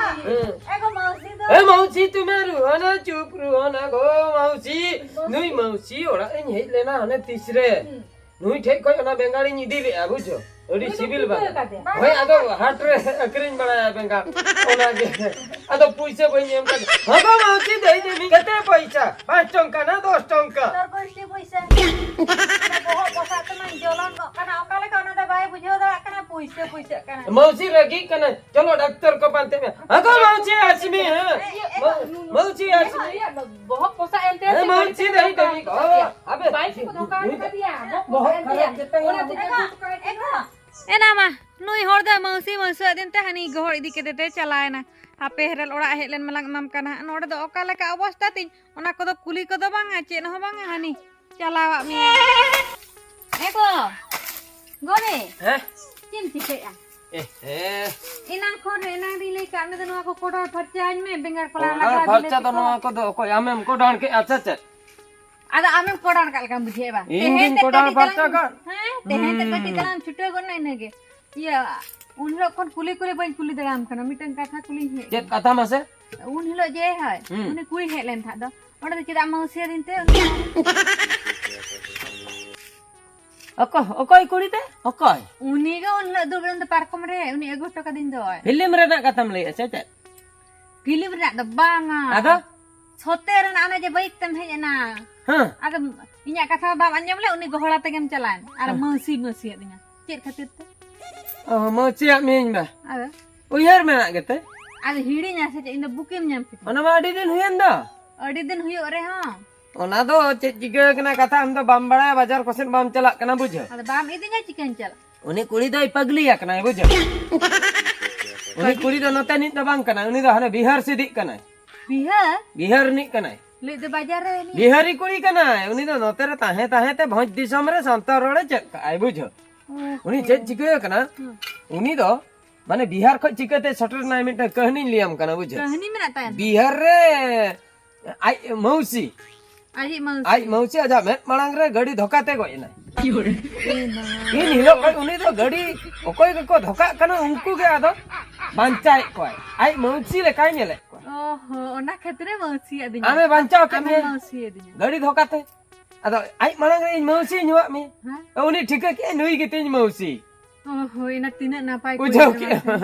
ᱦᱮᱸ᱾ ᱮ ᱜᱚ, ᱢᱟᱹᱣᱥᱤ ᱫᱚ᱾ ᱮ ᱢᱟᱹᱣᱥᱤ, ᱛᱩᱢᱮ ᱨᱩᱦᱟᱱᱟ, ᱪᱩᱯ ᱨᱩᱦᱟᱱᱟ ᱜᱚ, ᱢᱟᱹᱣᱥᱤ᱾ ᱱᱩᱭ ᱢᱟᱹᱣᱥᱤ ᱚᱲᱟᱜ ᱤᱧ ᱦᱮᱡ ᱞᱮᱱᱟ ᱦᱟᱱᱮ ᱛᱤᱥ ᱨᱮ᱾ ᱦᱩᱸ᱾ ᱱᱩᱭ ᱴᱷᱮᱡ ᱠᱷᱚᱡ ᱚᱱᱟ ᱵᱮᱸᱜᱟᱲᱤᱧ ᱤᱫᱤ ᱞᱮᱜᱼᱟ, ᱵᱩᱡᱷᱟᱹᱣ᱾ ᱟᱹᱰᱤ ᱱᱩᱭ ᱫᱚ ᱥᱤᱵᱤᱞ ᱯᱩᱡᱟᱹ ᱵᱟᱝ? ᱟᱠᱟᱫᱮᱭᱟ᱾ ᱦᱳᱭ, ᱟᱫᱚ ᱦᱟᱴ ᱨᱮ ᱟᱹᱠᱷᱨᱤᱧ ᱵᱟᱲᱟᱭᱟ ᱵᱮᱸᱜᱟᱲ᱾ ᱚᱱᱟᱜᱮ᱾ ᱟᱫᱚ ᱯᱩᱭᱥᱟᱹ ᱵᱟᱹᱧ ᱮᱢ ᱠᱟᱫᱟ᱾ ᱦᱚᱸ ᱜᱚ ᱢᱟᱹᱣᱥᱤ, ᱫᱟᱹᱭ ᱫᱮᱵᱤ, ᱠᱟᱛᱮ ᱯᱚᱭᱥᱟ? ᱯᱟᱸᱪ ᱴᱚᱝᱠᱟ ᱱᱟ ᱫᱚᱥ ᱴᱚᱝᱠᱟ? ᱛᱚᱨ ᱜᱚᱞᱛᱤ ᱯᱚᱭᱥᱟ᱾ ᱚᱱᱟ ᱵᱚᱦᱚᱜ ᱯᱚᱥᱟᱜ ᱛᱮᱢᱟᱧ ᱡᱚᱞᱚᱱ ᱜᱚᱜ ᱠᱟᱱᱟ᱾ ᱚᱠᱟ ᱞᱮᱠᱟ ᱚᱱᱟ ᱫᱚ ᱵᱟᱭ ᱵᱩᱡᱷᱟᱹᱣ ᱫᱟᱲᱮᱭᱟᱜ ᱠᱟᱱᱟ, ᱯᱩᱭᱥᱟᱹ ᱯᱩᱭᱥᱟᱹᱜ ᱠᱟᱱᱟ᱾ ᱢᱟᱹᱣᱥᱤ ᱨᱟᱹᱜᱤᱜ ᱠᱟᱱᱟ᱾ ᱪᱚᱞᱚ ᱰᱟᱠᱛᱚᱨ ᱠᱚ ᱯᱟᱱᱛᱮ ᱢᱮ᱾ ᱦᱚᱸ ᱜᱚ ᱢᱟᱹᱣᱥᱤ ᱟᱥᱢᱤ, ᱦᱮᱸ᱾ ᱢᱟᱹᱣᱥᱤ ᱟᱥᱢᱤ᱾ ᱵᱚᱦᱚᱜ ᱯᱚᱥᱟᱜ ᱮᱱᱛᱮ ᱮ ᱢᱟᱹᱡᱷᱤ ᱫᱟᱹᱭ ᱠᱟᱹᱢᱤ ᱠᱚ᱾ ᱟᱵᱮ᱾ ᱵᱟᱭ ᱥᱮ ᱠᱚ ᱫᱚᱦᱚ ᱠᱟᱜ ᱠᱟᱫᱮᱭᱟ᱾ ᱵᱚᱦᱚᱜ ᱠᱷᱟᱨᱟᱯ ᱜᱮᱛᱟᱭᱟ᱾ ᱚᱱᱟ ᱛᱮᱜᱮ ᱮ ᱢᱟ, ᱱᱩᱭ ᱦᱚᱲ ᱫᱚ ᱢᱟᱹᱣᱥᱤ ᱢᱟᱹᱣᱥᱟᱹ ᱟᱹᱫᱤᱱ ᱛᱮ ᱦᱟᱹᱱᱤ ᱜᱚᱦᱚᱲ ᱤᱫᱤ ᱠᱮᱫᱮ ᱛᱮ ᱪᱟᱞᱟᱣᱮᱱᱟ᱾ ᱦᱟᱯᱮ ᱦᱮᱨᱮᱞ ᱚᱲᱟᱜ ᱦᱮᱡ ᱞᱮᱱ ᱢᱟᱞᱟᱝ ᱮᱢᱟᱢ ᱠᱟᱱᱟ ᱦᱟᱸᱜ᱾ ᱱᱚᱰᱮ ᱫᱚ ᱚᱠᱟ ᱞᱮᱠᱟ ᱚᱵᱚᱥᱛᱟ ᱛᱤᱧ, ᱚᱱᱟ ᱠᱚᱫᱚ ᱠᱩᱞᱤ ᱠᱚᱫᱚ ᱵᱟᱝᱟ, ᱪᱮᱫ ᱦᱚᱸ ᱵᱟᱝᱟ, ᱦᱟᱹᱱᱤ ᱪᱟᱞᱟᱣᱟᱜ ᱢᱮᱭᱟ᱾ ᱮ ᱜᱚ, ᱜᱚ ᱨᱮ᱾ ᱦᱮᱸ? ᱪᱮᱫ ᱮᱢ ᱪᱤᱠᱟᱹᱭᱮᱜᱼᱟ? ᱮ, ᱦᱮᱸ᱾ ᱮᱱᱟᱝ ᱠᱷᱚᱱ, ᱮᱱᱟᱝ ᱨᱤᱧ ᱞᱟᱹᱭ ᱠᱟᱜ ᱢᱮ ᱫᱚ ᱱᱚᱣᱟ ᱠᱚ ᱠᱚᱰᱚᱨ ᱯᱷᱟᱨᱪᱟ ᱟᱹᱧ ᱢᱮ, ᱵᱮᱸᱜᱟᱲ ᱠᱚᱞᱟ ᱠᱚᱰᱚᱨ ᱦᱟᱫᱟᱜ ᱯᱷᱟᱨᱪᱟ ᱵᱤᱞᱟᱹᱛᱤ ᱫᱚ ᱠᱚ᱾ ᱱᱚᱣᱟ ᱠᱚᱫᱚ ᱚᱠᱚᱭ ᱟᱢᱮᱢ ᱠᱚᱰᱚᱨ ᱠᱮᱜᱼᱟ ᱥᱮ ᱪᱮᱫ? ᱟᱫᱚ ᱟᱢᱮᱢ ᱠᱚᱰᱚᱨ ᱠᱟᱜ ᱞᱮᱠᱟᱢ ᱵᱩᱡᱷᱟᱹᱣᱮᱫᱼᱟ ᱵᱟ? ᱤᱧ ᱛᱮᱦᱮᱧ ᱜᱤᱧ ᱛᱮᱫ ᱠᱚᱰᱚᱨ ᱠᱟᱹᱴᱤᱡ ᱯᱷᱟᱨᱪᱟ ᱛᱟᱞᱟᱝ, ᱠᱟᱜ᱾ ᱦᱮᱸ, ᱛᱮᱦᱮᱧ ᱛᱮᱫ ᱠᱟᱹᱴᱤᱡ ᱦᱩᱸ᱾ ᱛᱟᱞᱟᱝ ᱪᱷᱩᱴᱟᱹᱣ ᱜᱚᱫ ᱱᱟ ᱤᱱᱟᱹᱜᱮ᱾ ᱤᱭᱟᱹ, ᱩᱱ ᱦᱤᱞᱳᱜ ᱠᱷᱚᱱ ᱠᱩᱞᱤ ᱠᱩᱞᱤ ᱵᱟᱹᱧ ᱠᱩᱞᱤ ᱫᱟᱲᱮᱭᱟᱢ ᱠᱟᱱᱟ, ᱢᱤᱫᱴᱟᱝ ᱠᱟᱛᱷᱟ ᱠᱩᱞᱤᱧ ᱦᱮᱡ ᱪᱮᱫ ᱠᱟᱱᱟ᱾ ᱠᱟᱛᱷᱟ ᱢᱟᱥᱮ? ᱩᱱ ᱦᱤᱞᱳᱜ ᱡᱮ ᱦᱳᱭ, ᱦᱩᱸ᱾ ᱩᱱᱤ ᱠᱩᱲᱤ ᱦᱮᱡ ᱞᱮᱱ ᱛᱟᱦᱮᱸᱫ ᱫᱚ, ᱚᱸᱰᱮ ᱫᱚ ᱪᱮᱫᱟᱜ ᱢᱟᱹᱣᱥᱤ ᱟᱹᱫᱤᱧ ᱛᱮ ᱩᱱᱤ? ᱚᱠᱚ-, ᱚᱠᱚᱭ ᱠᱩᱲᱤ ᱛᱮ? ᱚᱠᱚᱭ? ᱩᱱᱤ ᱜᱮ ᱩᱱ ᱦᱤᱞᱳᱜ ᱫᱩᱲᱩᱵ ᱞᱮᱱ ᱫᱚ ᱯᱟᱨᱠᱚᱢ ᱨᱮ, ᱩᱱᱤ ᱟᱹᱜᱩ ᱦᱚᱴᱚ ᱠᱟᱫᱤᱧ ᱫᱚᱭ᱾ ᱯᱷᱤᱞᱢ ᱨᱮᱱᱟᱜ ᱠᱟᱛᱷᱟᱢ ᱞᱟᱹᱭᱮᱫᱼᱟ ᱥᱮ ᱪᱮᱫ? ᱯᱷᱤᱞᱢ ᱨᱮᱱᱟᱜ ᱫᱚ ᱵᱟᱝᱟ᱾ ᱟᱫᱚ? ᱥᱚᱛᱮ ᱨᱮᱱᱟᱜ ᱚᱱᱮ ᱡᱮ ᱵᱟᱭᱤᱠ ᱛᱮᱢ ᱦᱮᱡ ᱮᱱᱟ᱾ ᱦᱮᱸ᱾ ᱟᱫᱚ ᱤᱧᱟᱹᱜ ᱠᱟᱛᱷᱟ ᱵᱟᱢ ᱟᱸᱡᱚᱢ ᱞᱮ, ᱩᱱᱤ ᱜᱚᱦᱚᱲ ᱟᱛᱮ ᱜᱮᱢ ᱪᱟᱞᱟᱣᱮᱱ᱾ ᱟᱨ ᱦᱮᱸ᱾ ᱢᱟᱹᱣᱥᱤ ᱢᱟᱹᱣᱥᱤ ᱟᱹᱫᱤᱧᱟ᱾ ᱪᱮᱫ ᱠᱷᱟᱹᱛᱤᱨ ᱛᱮ? ᱚ, ᱢᱟᱹᱣᱥᱤᱭᱟᱜ ᱢᱤᱭᱟᱹᱧ ᱵᱟ᱾ ᱟᱫᱚ? ᱩᱭᱦᱟᱹᱨ ᱢᱮᱱᱟᱜ ᱜᱮᱛᱮ? ᱟᱫᱚ ᱦᱤᱲᱤᱧᱟ ᱥᱮ ᱪᱮᱫ? ᱤᱧ ᱫᱚ ᱵᱩᱠᱤᱢ ᱧᱟᱢ ᱠᱮᱫᱟ᱾ ᱚᱱᱟ ᱢᱟ ᱟᱹᱰᱤ ᱫᱤᱱ ᱦᱩᱭᱮᱱ ᱫᱚ᱾ ᱟᱹᱰᱤ ᱫᱤᱱ ᱦᱩᱭᱩᱜ ᱨᱮᱦᱚᱸ᱾ ᱚᱱᱟ ᱫᱚ ᱪᱮᱫ ᱪᱤᱠᱟᱹ ᱠᱟᱱᱟ ᱠᱟᱛᱷᱟ, ᱟᱢ ᱫᱚ ᱵᱟᱢ ᱵᱟᱲᱟᱭᱟ, ᱵᱟᱡᱟᱨ ᱠᱚᱥᱮᱫ ᱵᱟᱢ ᱪᱟᱞᱟᱜ ᱠᱟᱱᱟ, ᱵᱩᱡᱷᱟᱹᱣ᱾ ᱟᱫᱚ ᱵᱟᱢ ᱤᱫᱤᱧᱟ, ᱪᱤᱠᱟᱹᱧ ᱪᱟᱞᱟᱜ? ᱩᱱᱤ ᱠᱩᱲᱤ ᱫᱚᱭ ᱯᱟᱜᱽᱞᱤ ᱟᱠᱟᱱᱟᱭ, ᱵᱩᱡᱷᱟᱹᱣ᱾ ᱩᱱᱤ ᱠᱩᱲᱤ ᱫᱚ ᱱᱚᱛᱮ ᱱᱤᱡ ᱫᱚ ᱵᱟᱝ ᱠᱟᱱᱟᱭ, ᱩᱱᱤ ᱫᱚ ᱦᱟᱱᱮ ᱵᱤᱦᱟᱨ ᱥᱮᱫᱤᱡ ᱠᱟᱱᱟᱭ᱾ ᱵᱤᱦᱟᱨ? ᱵᱤᱦᱟᱨ ᱨᱤᱱᱤᱡ ᱠᱟᱱᱟᱭ᱾ ᱞᱟᱹᱭ ᱫᱚ ᱵᱟᱡᱟᱨ ᱨᱮ ᱨᱤᱱᱤᱡ᱾ ᱵᱤᱦᱟᱨᱤ ᱠᱩᱲᱤ ᱠᱟᱱᱟᱭ᱾ ᱩᱱᱤ ᱫᱚ ᱱᱚᱛᱮ ᱨᱮ ᱛᱟᱦᱮᱸ ᱛᱟᱦᱮᱸ ᱛᱮ ᱵᱷᱚᱸᱡᱽ ᱫᱤᱥᱚᱢ ᱨᱮ ᱥᱟᱱᱛᱟᱲ ᱨᱚᱲᱮ ᱪᱮᱫ ᱠᱟᱜᱼᱟᱭ, ᱵᱩᱡᱷᱟᱹᱣ᱾ ᱚ᱾ ᱩᱱᱤ ᱪᱮᱫ ᱪᱤᱠᱟᱹ ᱠᱟᱱᱟ? ᱦᱩᱸ᱾ ᱩᱱᱤ ᱫᱚ ᱢᱟᱱᱮ ᱵᱤᱦᱟᱨ ᱠᱷᱚᱡ ᱪᱤᱠᱟᱹᱛᱮ ᱥᱮᱴᱮᱨ ᱮᱱᱟᱭ, ᱢᱤᱫᱴᱟᱝ ᱠᱟᱹᱦᱱᱤᱧ ᱞᱟᱹᱭᱟᱢ ᱠᱟᱱᱟ, ᱵᱩᱡᱷᱟᱹᱣ᱾ ᱠᱟᱹᱦᱱᱤ ᱢᱮᱱᱟᱜ ᱛᱟᱭᱟ? ᱵᱤᱦᱟᱨ ᱨᱮ ᱟᱡ ᱢᱟᱹᱣᱥᱤ, ᱟᱡᱤᱡ ᱢᱟᱹᱣᱥᱤ᱾ ᱟᱡ ᱢᱟᱹᱣᱥᱤ ᱟᱡᱟᱜ ᱢᱮᱫ ᱢᱟᱲᱟᱝ ᱨᱮ ᱜᱟᱹᱰᱤ ᱫᱷᱚᱠᱟ ᱛᱮ ᱜᱚᱡ ᱮᱱᱟᱭ᱾ ᱮ ᱢᱟ᱾ ᱤᱱ ᱦᱤᱞᱳᱜ ᱠᱷᱚᱡ ᱩᱱᱤ ᱫᱚ ᱜᱟᱹᱰᱤ ᱚᱠᱚᱭ ᱠᱚᱠᱚ ᱫᱷᱚᱠᱟᱜ ᱠᱟᱱᱟ ᱩᱱᱠᱩ ᱜᱮ ᱟᱫᱚ ᱵᱟᱧᱪᱟᱣᱮᱫ ᱠᱚᱣᱟᱭ᱾ ᱟᱡ ᱢᱟᱹᱣᱥᱤ ᱞᱮᱠᱟᱭ ᱧᱮᱞᱮᱫ ᱠᱚᱣᱟ᱾ ᱚ ᱦᱚᱸ, ᱚᱱᱟ ᱠᱷᱟᱹᱛᱤᱨ ᱮ ᱢᱟᱹᱣᱥᱤ ᱟᱹᱫᱤᱧᱟ᱾ ᱟᱢᱮ ᱵᱟᱧᱪᱟᱣ ᱠᱮᱫ ᱟᱢᱮ ᱢᱮᱭᱟ᱾ ᱢᱟᱹᱣᱥᱤ ᱟᱹᱫᱤᱧᱟ᱾ ᱜᱟᱹᱰᱤ ᱫᱷᱚᱠᱟ ᱛᱮ᱾ ᱟᱫᱚ ᱟᱡ ᱢᱟᱲᱟᱝ ᱨᱮ ᱤᱧ ᱢᱟᱹᱣᱥᱤ ᱧᱩᱣᱟᱜ ᱢᱮ᱾ ᱦᱮᱸ? ᱩᱱᱤ ᱴᱷᱤᱠᱟᱹ ᱠᱮᱫ ᱱᱩᱭ ᱜᱮᱛᱤᱧ ᱢᱟᱹᱣᱥᱤ᱾ ᱚ ᱦᱳᱭ, ᱚᱱᱟ ᱛᱤᱱᱟᱹᱜ ᱱᱟᱯᱟᱭ ᱠᱩᱲᱤ ᱵᱩᱡᱷᱟᱹᱣ ᱠᱟᱱᱟ ᱠᱮᱫ ᱥᱮ᱾ ᱟᱢ᱾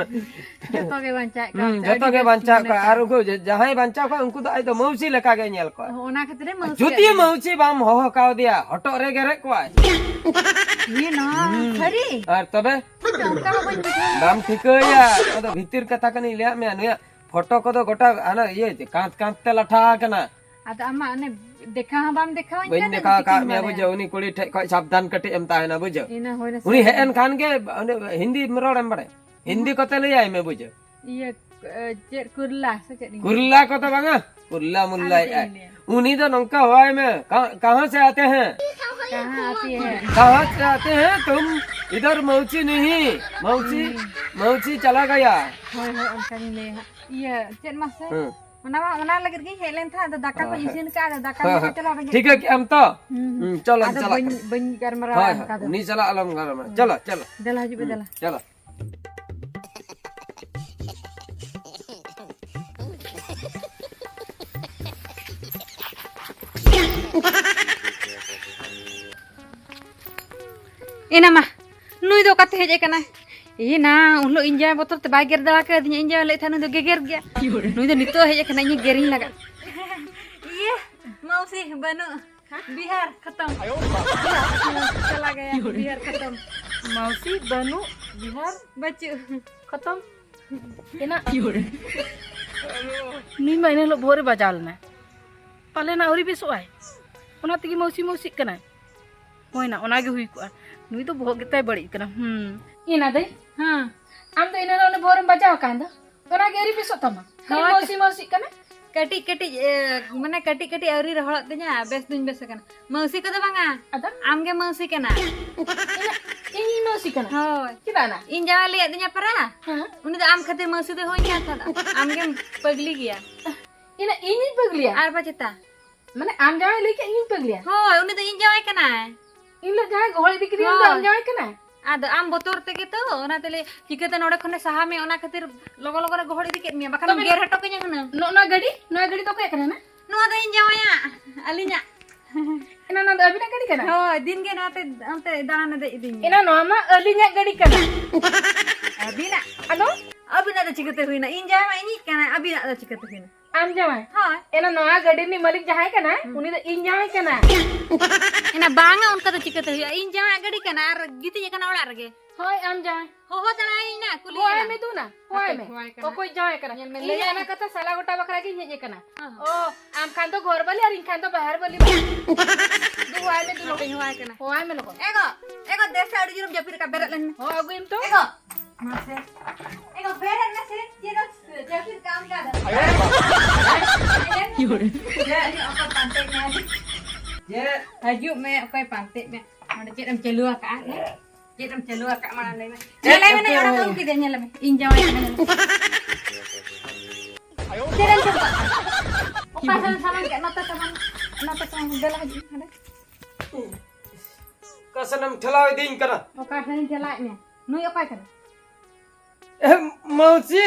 ᱡᱚᱛᱚ ᱜᱮ ᱵᱟᱧᱪᱟᱣᱮᱫ ᱠᱚᱣᱟ᱾ ᱦᱩᱸ, ᱡᱚᱛᱚ ᱟᱹᱰᱤ ᱜᱮ ᱵᱮᱥ ᱵᱟᱧᱪᱟᱣ ᱠᱩᱲᱤ ᱠᱚᱣᱟ᱾ ᱞᱮᱠᱟ᱾ ᱟᱨ ᱩᱱᱠᱩ ᱡᱟ-, ᱡᱟᱦᱟᱸᱭ ᱵᱟᱧᱪᱟᱣ ᱠᱚᱣᱟ ᱩᱱᱠᱩ ᱫᱚ ᱟᱡ ᱫᱚ ᱢᱟᱹᱣᱥᱤ ᱞᱮᱠᱟ ᱜᱮ ᱧᱮᱞ ᱠᱚᱣᱟ᱾ ᱚ, ᱚᱱᱟ ᱠᱷᱟᱹᱛᱤᱨ ᱮ ᱢᱟᱹᱣᱥᱤ ᱡᱩᱫᱤ ᱟᱹᱫᱤᱧᱟ᱾ ᱢᱟᱹᱣᱥᱤ ᱵᱟᱢ ᱦᱚᱦᱚ ᱠᱟᱣᱫᱮᱭᱟ, ᱦᱚᱴᱚᱜ ᱨᱮ ᱜᱮᱨᱮᱫ ᱠᱚᱣᱟᱭ᱾ ᱤᱭᱟᱹ ᱱᱚᱣᱟ ᱦᱩᱸ᱾ ᱥᱟᱹᱨᱤ? ᱟᱨ ᱛᱚᱵᱮ? ᱚᱱᱠᱟ ᱢᱟ ᱵᱟᱹᱧ ᱵᱩᱡᱷᱟᱹᱣ᱾ ᱵᱟᱢ ᱴᱷᱤᱠᱟᱹᱭᱟ, ᱚᱱᱟ ᱫᱚ ᱵᱷᱤᱛᱤᱨ ᱠᱟᱛᱷᱟ ᱠᱟᱱᱟᱧ ᱞᱟᱹᱭᱟᱫ ᱢᱮᱭᱟ᱾ ᱱᱩᱭᱟᱜ ᱯᱷᱳᱴᱳ ᱠᱚᱫᱚ ᱜᱚᱴᱟ ᱦᱟᱱᱟ ᱤᱭᱟᱹ ᱠᱟᱸᱛ ᱠᱟᱸᱛ ᱛᱮ ᱞᱟᱴᱷᱟ ᱟᱠᱟᱱᱟ᱾ ᱟᱫᱚ ᱟᱢ ᱢᱟ ᱚᱱᱮ ᱫᱮᱠᱷᱟᱣ ᱦᱚᱸ ᱵᱟᱢ ᱫᱮᱠᱷᱟᱣᱟᱹᱧ ᱵᱟᱹᱧ ᱠᱟᱱ, ᱫᱮᱠᱷᱟᱣ ᱪᱤᱠᱟᱹᱧ ᱟᱠᱟᱫ ᱢᱮᱭᱟ, ᱵᱟᱲᱟᱭᱟ? ᱵᱩᱡᱷᱟᱹᱣ? ᱩᱱᱤ ᱠᱩᱲᱤ ᱴᱷᱮᱡ ᱠᱷᱚᱡ ᱥᱟᱵᱫᱷᱟᱱ ᱠᱟᱹᱴᱤᱡ ᱮᱢ ᱛᱟᱦᱮᱱᱟ, ᱵᱩᱡᱷᱟᱹᱣ? ᱤᱱᱟᱹ ᱦᱩᱭᱱᱟ ᱩᱱᱤ ᱥᱟᱵᱫᱷᱟᱱ᱾ ᱦᱮᱡ ᱮᱱ ᱠᱷᱟᱱ ᱜᱮ ᱩᱱᱤ ᱦᱤᱱᱫᱤ ᱨᱚᱲ ᱮᱢ ᱵᱟᱲᱟᱭᱟ? ᱦᱤᱱᱫᱤ ᱠᱚᱛᱮ ᱞᱟᱹᱭᱟᱭ ᱢᱮ, ᱵᱩᱡᱷᱟᱹᱣ? ᱤᱭᱟᱹ, ᱮ, ᱪᱮᱫ ᱠᱩᱨᱞᱟ ᱥᱮ ᱪᱮᱫ ᱤᱧ ᱠᱩᱨᱞᱟ ᱠᱚᱫᱚ ᱵᱟᱝᱟ, ᱠᱩᱨᱞᱟ ᱢᱩᱨᱞᱟ ᱟᱫᱚ ᱪᱮᱫ ᱮᱭᱟᱭ᱾ ᱤᱧ ᱞᱟᱹᱭᱟ? ᱩᱱᱤ ᱫᱚ ᱱᱚᱝᱠᱟ ᱦᱚᱦᱚᱭ ᱢᱮ, "ᱠᱟ-, ᱠᱟᱦᱟᱸ ᱥᱮ ᱟᱛᱮ ᱦᱮᱸ?" ᱠᱟᱦᱟᱸ ᱟᱛᱮ ᱦᱮᱸ? "ᱠᱟᱦᱟᱸ ᱥᱮ ᱟᱛᱮ ᱦᱮᱸ ᱛᱩᱢ? ᱤᱫᱷᱟᱨ ᱢᱟᱹᱣᱥᱤ ᱱᱤᱦᱤ, ᱢᱟᱹᱣᱥᱤ, ᱦᱩᱸ᱾ ᱢᱟᱹᱣᱥᱤ ᱪᱟᱞᱟ ᱜᱟᱭᱟ᱾" ᱦᱳᱭ, ᱦᱳᱭ, ᱚᱱᱠᱟ ᱜᱤᱧ ᱞᱟᱹᱭᱟ ᱦᱟᱸᱜ᱾ ᱤᱭᱟᱹ, ᱪᱮᱫ ᱢᱟᱥᱮ? ᱦᱮᱸ᱾ ᱚᱱᱟ ᱢᱟ, ᱚᱱᱟ ᱞᱟᱹᱜᱤᱫ ᱜᱤᱧ ᱦᱮᱡ ᱞᱮᱱ ᱛᱟᱦᱮᱸᱫ, ᱟᱫᱚ ᱫᱟᱠᱟ ᱠᱚᱧ ᱦᱮᱸ, ᱦᱮᱸ᱾ ᱤᱥᱤᱱ ᱠᱟᱜᱼᱟ, ᱟᱫᱚ ᱫᱟᱠᱟ ᱦᱮᱸ, ᱡᱚᱢ ᱦᱮᱸ᱾ ᱠᱟᱛᱮ ᱞᱟᱝ ᱨᱮᱸᱜᱮᱡ ᱴᱷᱤᱠᱟᱹ ᱠᱟᱱᱟ᱾ ᱠᱮᱜᱼᱟᱢ ᱛᱚ? ᱦᱩᱸ, ᱦᱩᱸ᱾ ᱦᱩᱸ, ᱪᱚᱞᱚ, ᱟᱫᱚ ᱪᱟᱞᱟᱜ ᱵᱟᱹᱧ, ᱠᱟᱱᱟ᱾ ᱵᱟᱹᱧ ᱜᱟᱨᱢᱟᱨᱟᱣᱟ ᱦᱳᱭ, ᱚᱱᱠᱟ ᱦᱳᱭ᱾ ᱫᱚ᱾ ᱩᱱᱤ ᱪᱟᱞᱟᱜ ᱟᱞᱚᱢ ᱜᱟᱨᱢᱟᱨᱟᱣᱟ᱾ ᱦᱩᱸ᱾ ᱪᱚᱞᱚ, ᱪᱚᱞᱚ᱾ ᱫᱮᱞᱟ ᱦᱤᱡᱩᱜ ᱯᱮ, ᱦᱩᱸ, ᱫᱮᱞᱟ᱾ ᱪᱚᱞᱚ᱾ ᱮᱱᱟ ᱢᱟ, ᱱᱩᱭ ᱫᱚ ᱚᱠᱟᱛᱮ ᱦᱮᱡ ᱟᱠᱟᱱᱟᱭ? ᱮᱱᱟ, ᱩᱱ ᱦᱤᱞᱳᱜ ᱤᱧ ᱡᱟᱶᱟᱭ ᱵᱚᱛᱚᱨ ᱛᱮ ᱵᱟᱭ ᱜᱮᱨ ᱫᱟᱲᱮ ᱠᱟᱣᱫᱤᱧᱟ, ᱤᱧ ᱡᱟᱶᱟᱭ ᱞᱟᱹᱭᱮᱫ ᱛᱟᱦᱮᱸ ᱱᱩᱭ ᱫᱚ ᱜᱮᱜᱮᱨ ᱜᱮᱭᱟ᱾ ᱱᱩᱭ ᱫᱚ ᱱᱤᱛᱚᱜ ᱦᱮᱡ ᱟᱠᱟᱱᱟ, ᱤᱧ ᱜᱮᱨᱤᱧ ᱞᱟᱜᱟᱜ᱾ ᱤᱭᱟᱹ, ᱢᱟᱹᱣᱥᱤ, ᱵᱟᱹᱱᱩᱜ, ᱵᱤᱦᱟᱨ ᱠᱷᱟᱛᱚᱢ᱾ ᱪᱟᱞᱟ ᱜᱟᱭᱟ, ᱵᱤᱦᱟᱨ ᱠᱷᱟᱛᱚᱢ᱾ ᱢᱟᱹᱣᱥᱤ, ᱵᱟᱹᱱᱩᱜ, ᱵᱤᱦᱟᱨ ᱵᱟᱹᱪᱩᱜ᱾ ᱠᱷᱟᱛᱚᱢ᱾ ᱮᱱᱟ᱾ ᱱᱩᱭ ᱢᱟ ᱤᱱᱟᱹ ᱦᱤᱞᱳᱜ ᱵᱷᱳᱨ ᱨᱮ ᱵᱟᱡᱟᱣ ᱞᱮᱱᱟᱭ᱾ ᱯᱟᱞᱮᱱ ᱟᱹᱣᱨᱤ ᱵᱮᱥᱚᱜ ᱟᱭ᱾ ᱚᱱᱟ ᱛᱮᱜᱮ ᱢᱟᱹᱣᱥᱤ ᱢᱟᱹᱣᱥᱤᱜ ᱠᱟᱱᱟᱭ᱾ ᱦᱳᱭ ᱱᱟ, ᱚᱱᱟ ᱜᱮ ᱦᱩᱭ ᱠᱚᱜᱼᱟ᱾ ᱱᱩᱭ ᱫᱚ ᱵᱚᱦᱚᱜ ᱜᱮᱛᱟᱭ ᱵᱟᱹᱲᱤᱡ ᱠᱟᱱᱟ᱾ ᱦᱩᱸ᱾ ᱮᱱᱟ ᱫᱟᱹᱭ? ᱦᱮᱸ᱾ ᱟᱢ ᱫᱚ ᱤᱱᱟᱹ ᱦᱤᱞᱳᱜ ᱚᱱᱮ ᱵᱷᱳᱨ ᱨᱮᱢ ᱵᱟᱡᱟᱣ ᱟᱠᱟᱱ ᱫᱚ, ᱚᱱᱟ ᱜᱮ ᱟᱹᱣᱨᱤ ᱵᱮᱥᱚᱜ ᱛᱟᱢᱟ? ᱠᱷᱟᱹᱞᱤ ᱦᱳᱭ᱾ ᱢᱟᱹᱣᱥᱤ ᱢᱟᱹᱣᱥᱤᱜ ᱠᱟᱱᱟ? ᱠᱟᱹᱴᱤᱡ ᱠᱟᱹᱴᱤᱡ, ᱮ, ᱢᱟᱱᱮ ᱠᱟᱹᱴᱤᱡ ᱠᱟᱹᱴᱤᱡ ᱟᱹᱣᱨᱤ ᱨᱚᱦᱚᱲᱚᱜ ᱛᱤᱧᱟ, ᱵᱮᱥ ᱫᱩᱧ ᱵᱮᱥ ᱟᱠᱟᱱᱟ᱾ ᱢᱟᱹᱣᱥᱤ ᱠᱚᱫᱚ ᱵᱟᱝᱟ᱾ ᱟᱫᱚ? ᱟᱢ ᱜᱮ ᱢᱟᱹᱣᱥᱤ ᱠᱟᱱᱟ᱾ ᱤᱧ, ᱤᱧᱤᱧ ᱢᱟᱹᱣᱥᱤ ᱠᱟᱱᱟ? ᱦᱳᱭ᱾ ᱪᱮᱫᱟᱜ ᱱᱟ? ᱤᱧ ᱡᱟᱶᱟᱭ ᱞᱟᱹᱭᱟᱫ ᱫᱤᱧᱟ ᱯᱟᱨᱟ᱾ ᱦᱮᱸ᱾ ᱩᱱᱤ ᱫᱚ ᱟᱢ ᱠᱷᱟᱹᱛᱤᱨ ᱢᱟᱹᱣᱥᱤ ᱫᱚᱭ ᱦᱩᱭ ᱠᱟᱱ ᱛᱟᱦᱮᱸᱫ᱾ ᱟᱢ ᱜᱮᱢ ᱯᱟᱹᱜᱽᱞᱤ ᱜᱮᱭᱟ᱾ ᱤᱧ, ᱤᱧᱤᱧ ᱯᱟᱹᱜᱽᱞᱤᱭᱟ? ᱟᱨ ᱵᱟ ᱪᱮᱛᱟ? ᱢᱟᱱᱮ ᱟᱢ ᱡᱟᱶᱟᱭ ᱞᱟᱹᱭ ᱠᱮᱫ ᱤᱧᱤᱧ ᱯᱟᱹᱜᱽᱞᱤᱭᱟ? ᱦᱳᱭ, ᱩᱱᱤ ᱫᱚ ᱤᱧ ᱡᱟᱶᱟᱭ ᱠᱟᱱᱟᱭ᱾ ᱤᱧ ᱞᱟᱹᱜᱤᱫ ᱡᱟᱦᱟᱸᱭ ᱜᱚᱦᱚᱲ ᱤᱫᱤ ᱠᱮᱫᱮᱭᱟ ᱩᱱᱤ ᱫᱚ ᱟᱢ ᱦᱳᱭ᱾ ᱡᱟᱶᱟᱭ ᱠᱟᱱᱟᱭ? ᱟᱫᱚ ᱟᱢ ᱵᱚᱛᱚᱨ ᱛᱮᱜᱮ ᱛᱚ, ᱚᱱᱟ ᱛᱮᱞᱮ ᱪᱤᱠᱟᱹᱛᱮ ᱱᱚᱰᱮ ᱠᱷᱚᱱᱮ ᱥᱟᱦᱟ ᱢᱮ, ᱚᱱᱟ ᱠᱷᱟᱹᱛᱤᱨ ᱞᱚᱜᱚ ᱞᱚᱜᱚ ᱨᱮ ᱜᱚᱦᱚᱲ ᱤᱫᱤ ᱠᱮᱫ ᱢᱮᱭᱟ, ᱵᱟᱠᱷᱟᱱ ᱛᱚᱵᱮ ᱜᱮᱨ ᱦᱚᱴᱚ ᱠᱟᱹᱧᱟ ᱦᱩᱱᱟᱹᱝ᱾ ᱱᱚᱜᱼᱚ ᱱᱚᱣᱟ ᱜᱟᱹᱰᱤ, ᱱᱚᱣᱟ ᱜᱟᱹᱰᱤ ᱫᱚ ᱚᱠᱚᱭᱟᱜ ᱠᱟᱱᱟ ᱱᱟ? ᱱᱚᱣᱟ ᱫᱚ ᱤᱧ ᱡᱟᱶᱟᱭᱟᱜ, ᱟᱹᱞᱤᱧᱟᱜ᱾ ᱮᱱᱟ ᱱᱚᱣᱟ ᱫᱚ ᱟᱹᱵᱤᱱᱟᱜ ᱜᱟᱹᱰᱤ ᱠᱟᱱᱟ? ᱦᱳᱭ, ᱫᱤᱱ ᱜᱮ ᱱᱚᱣᱟᱛᱮ ᱚᱱᱛᱮ ᱫᱟᱬᱟᱱᱮ ᱫᱮᱡ ᱤᱫᱤᱧᱟ᱾ ᱮᱱᱟ ᱱᱚᱣᱟ ᱢᱟ ᱟᱹᱞᱤᱧᱟᱜ ᱜᱟᱹᱰᱤ ᱠᱟᱱᱟ᱾ ᱟᱹᱵᱤᱱᱟᱜ? ᱟᱫᱚ? ᱟᱹᱵᱤᱱᱟᱜ ᱫᱚ ᱪᱤᱠᱟᱹᱛᱮ ᱦᱩᱭᱱᱟ? ᱤᱧ ᱡᱟᱶᱟᱭ ᱢᱟ ᱤᱧᱤᱡ ᱠᱟᱱᱟᱭ, ᱟᱹᱵᱤᱱᱟᱜ ᱫᱚ ᱪᱤᱠᱟᱹᱛᱮ ᱦᱩᱭᱱᱟ? ᱟᱢ ᱡᱟᱶᱟᱭ? ᱦᱳᱭ᱾ ᱮᱱᱟ ᱱᱚᱣᱟ ᱜᱟᱹᱰᱤ ᱨᱤᱱᱤᱡ ᱢᱟᱹᱞᱤᱠ ᱡᱟᱦᱟᱸᱭ ᱠᱟᱱᱟᱭ, ᱦᱩᱸ᱾ ᱩᱱᱤ ᱫᱚ ᱤᱧ ᱡᱟᱶᱟᱭ ᱠᱟᱱᱟᱭ᱾ ᱮᱱᱟ ᱵᱟᱝᱟ, ᱚᱱᱠᱟ ᱫᱚ ᱪᱤᱠᱟᱹᱛᱮ ᱦᱩᱭᱩᱜᱼᱟ? ᱤᱧ ᱡᱟᱶᱟᱭᱟᱜ ᱜᱟᱹᱰᱤ ᱠᱟᱱᱟ ᱟᱨ ᱜᱤᱛᱤᱡ ᱟᱠᱟᱱᱟ ᱚᱲᱟᱜ ᱨᱮᱜᱮ᱾ ᱦᱳᱭ, ᱟᱢ ᱡᱟᱶᱟᱭ᱾ ᱦᱚᱦᱚ ᱪᱟᱞᱟᱜ ᱟᱹᱧ ᱱᱟ, ᱠᱩᱞᱤ ᱦᱳᱭ ᱭᱮᱭᱟ ᱢᱮ ᱱᱟ᱾ ᱫᱩ ᱱᱟ, ᱦᱳᱭ ᱦᱟᱯᱮ, ᱢᱮ᱾ ᱦᱚᱦᱚᱣᱟᱭ ᱠᱟᱱᱟ᱾ ᱚᱠᱚᱭ ᱡᱟᱶᱟᱭ ᱠᱟᱱᱟ? ᱧᱮᱞ ᱢᱮ, ᱤᱧ ᱞᱟᱹᱭ ᱚᱱᱟ ᱟᱭ᱾ ᱠᱟᱛᱷᱟ ᱥᱟᱞᱟ ᱜᱚᱴᱟ ᱵᱟᱠᱷᱨᱟ ᱜᱤᱧ ᱦᱮᱡ ᱟᱠᱟᱱᱟ᱾ ᱦᱚᱸ᱾ ᱚ, ᱟᱢ ᱠᱷᱟᱱ ᱫᱚ ᱜᱷᱚᱨ ᱵᱟᱹᱞᱤ ᱟᱨ ᱤᱧ ᱠᱷᱟᱱ ᱫᱚ ᱵᱟᱦᱟᱨ ᱵᱟᱹᱞᱤ᱾ ᱫᱩ ᱦᱚᱦᱚᱣᱟᱭ ᱢᱮ, ᱫᱩ ᱞᱚᱜᱚᱱ᱾ ᱦᱟᱯᱮᱧ ᱦᱚᱦᱚᱣᱟᱭ ᱠᱟᱱᱟ᱾ ᱦᱚᱦᱚᱣᱟᱭ ᱢᱮ ᱞᱚᱜᱚᱱ᱾ ᱮ ᱜᱚ, ᱮ ᱜᱚ, ᱫᱮᱥᱮ ᱟᱹᱰᱤ ᱡᱳᱨᱮᱢ ᱡᱟᱹᱯᱤᱫ ᱟᱠᱟᱫ, ᱵᱮᱨᱮᱫ ᱞᱮᱱ ᱢᱮ᱾ ᱦᱚᱦᱚ ᱟᱹᱜᱩᱭᱮᱢ ᱛᱚ᱾ ᱮ ᱜᱚ, ᱢᱟᱥᱮ᱾ ᱮ ᱜᱚ, ᱵᱮᱨᱮᱫ ᱢᱮᱥᱮ, ᱪᱮᱫ ᱮᱢ ᱡᱟᱹᱯᱤᱫ ᱠᱟᱜ ᱟᱢ ᱠᱟᱫᱟ? ᱪᱮᱫ? ᱚᱠᱚᱭ ᱯᱟᱱᱛᱮ ᱢᱮᱭᱟ? ᱪᱮᱫ? ᱦᱤᱡᱩᱜ ᱢᱮ, ᱚᱠᱚᱭ ᱯᱟᱱᱛᱮ ᱢᱮ? ᱱᱚᱰᱮ ᱪᱮᱫ ᱮᱢ ᱪᱟᱹᱞᱩ ᱟᱠᱟᱜᱼᱟ? ᱦᱮᱸ? ᱪᱮᱫ ᱮᱢ ᱪᱟᱹᱞᱩ ᱟᱠᱟᱜᱼᱟ, ᱢᱟᱲᱟᱝ ᱞᱟᱹᱭ ᱢᱮ᱾ ᱪᱮᱫ ᱧᱮᱞ ᱟᱭ ᱢᱮ, ᱮᱢ ᱚᱲᱟᱜ ᱪᱟᱹᱞᱩ ᱟᱹᱜᱩ ᱠᱮᱫᱮᱭᱟ, ᱧᱮᱞ ᱢᱮ᱾ ᱤᱧ ᱡᱟᱶᱟᱭ ᱠᱟᱱᱟ, ᱧᱮᱞ ᱢᱮ᱾ ᱪᱮᱫ ᱮᱢ ᱪᱟᱹᱞᱩ ᱟᱠᱟᱜᱼᱟ? ᱚᱠᱟ ᱥᱮᱫ ᱮᱢ ᱥᱟᱢᱟᱝ ᱠᱮᱫ? ᱱᱚᱛᱮ ᱥᱟᱢᱟᱝ, ᱱᱚᱛᱮ ᱥᱟᱢᱟᱝ, ᱫᱮᱞᱟ ᱦᱤᱡᱩᱜ ᱢᱮ ᱦᱟᱸᱰᱮ᱾ ᱚᱠᱟ ᱥᱮᱫ ᱮᱢ ᱴᱷᱮᱞᱟᱣ ᱤᱫᱤᱧ ᱠᱟᱱᱟ? ᱚᱠᱟ ᱥᱮᱫ ᱤᱧ ᱴᱷᱮᱞᱟᱣᱮᱫ ᱢᱮᱭᱟ? ᱱᱩᱭ ᱚᱠᱚᱭ ᱠᱟᱱᱟ? ᱮ, ᱢᱟᱹᱣᱥᱤ᱾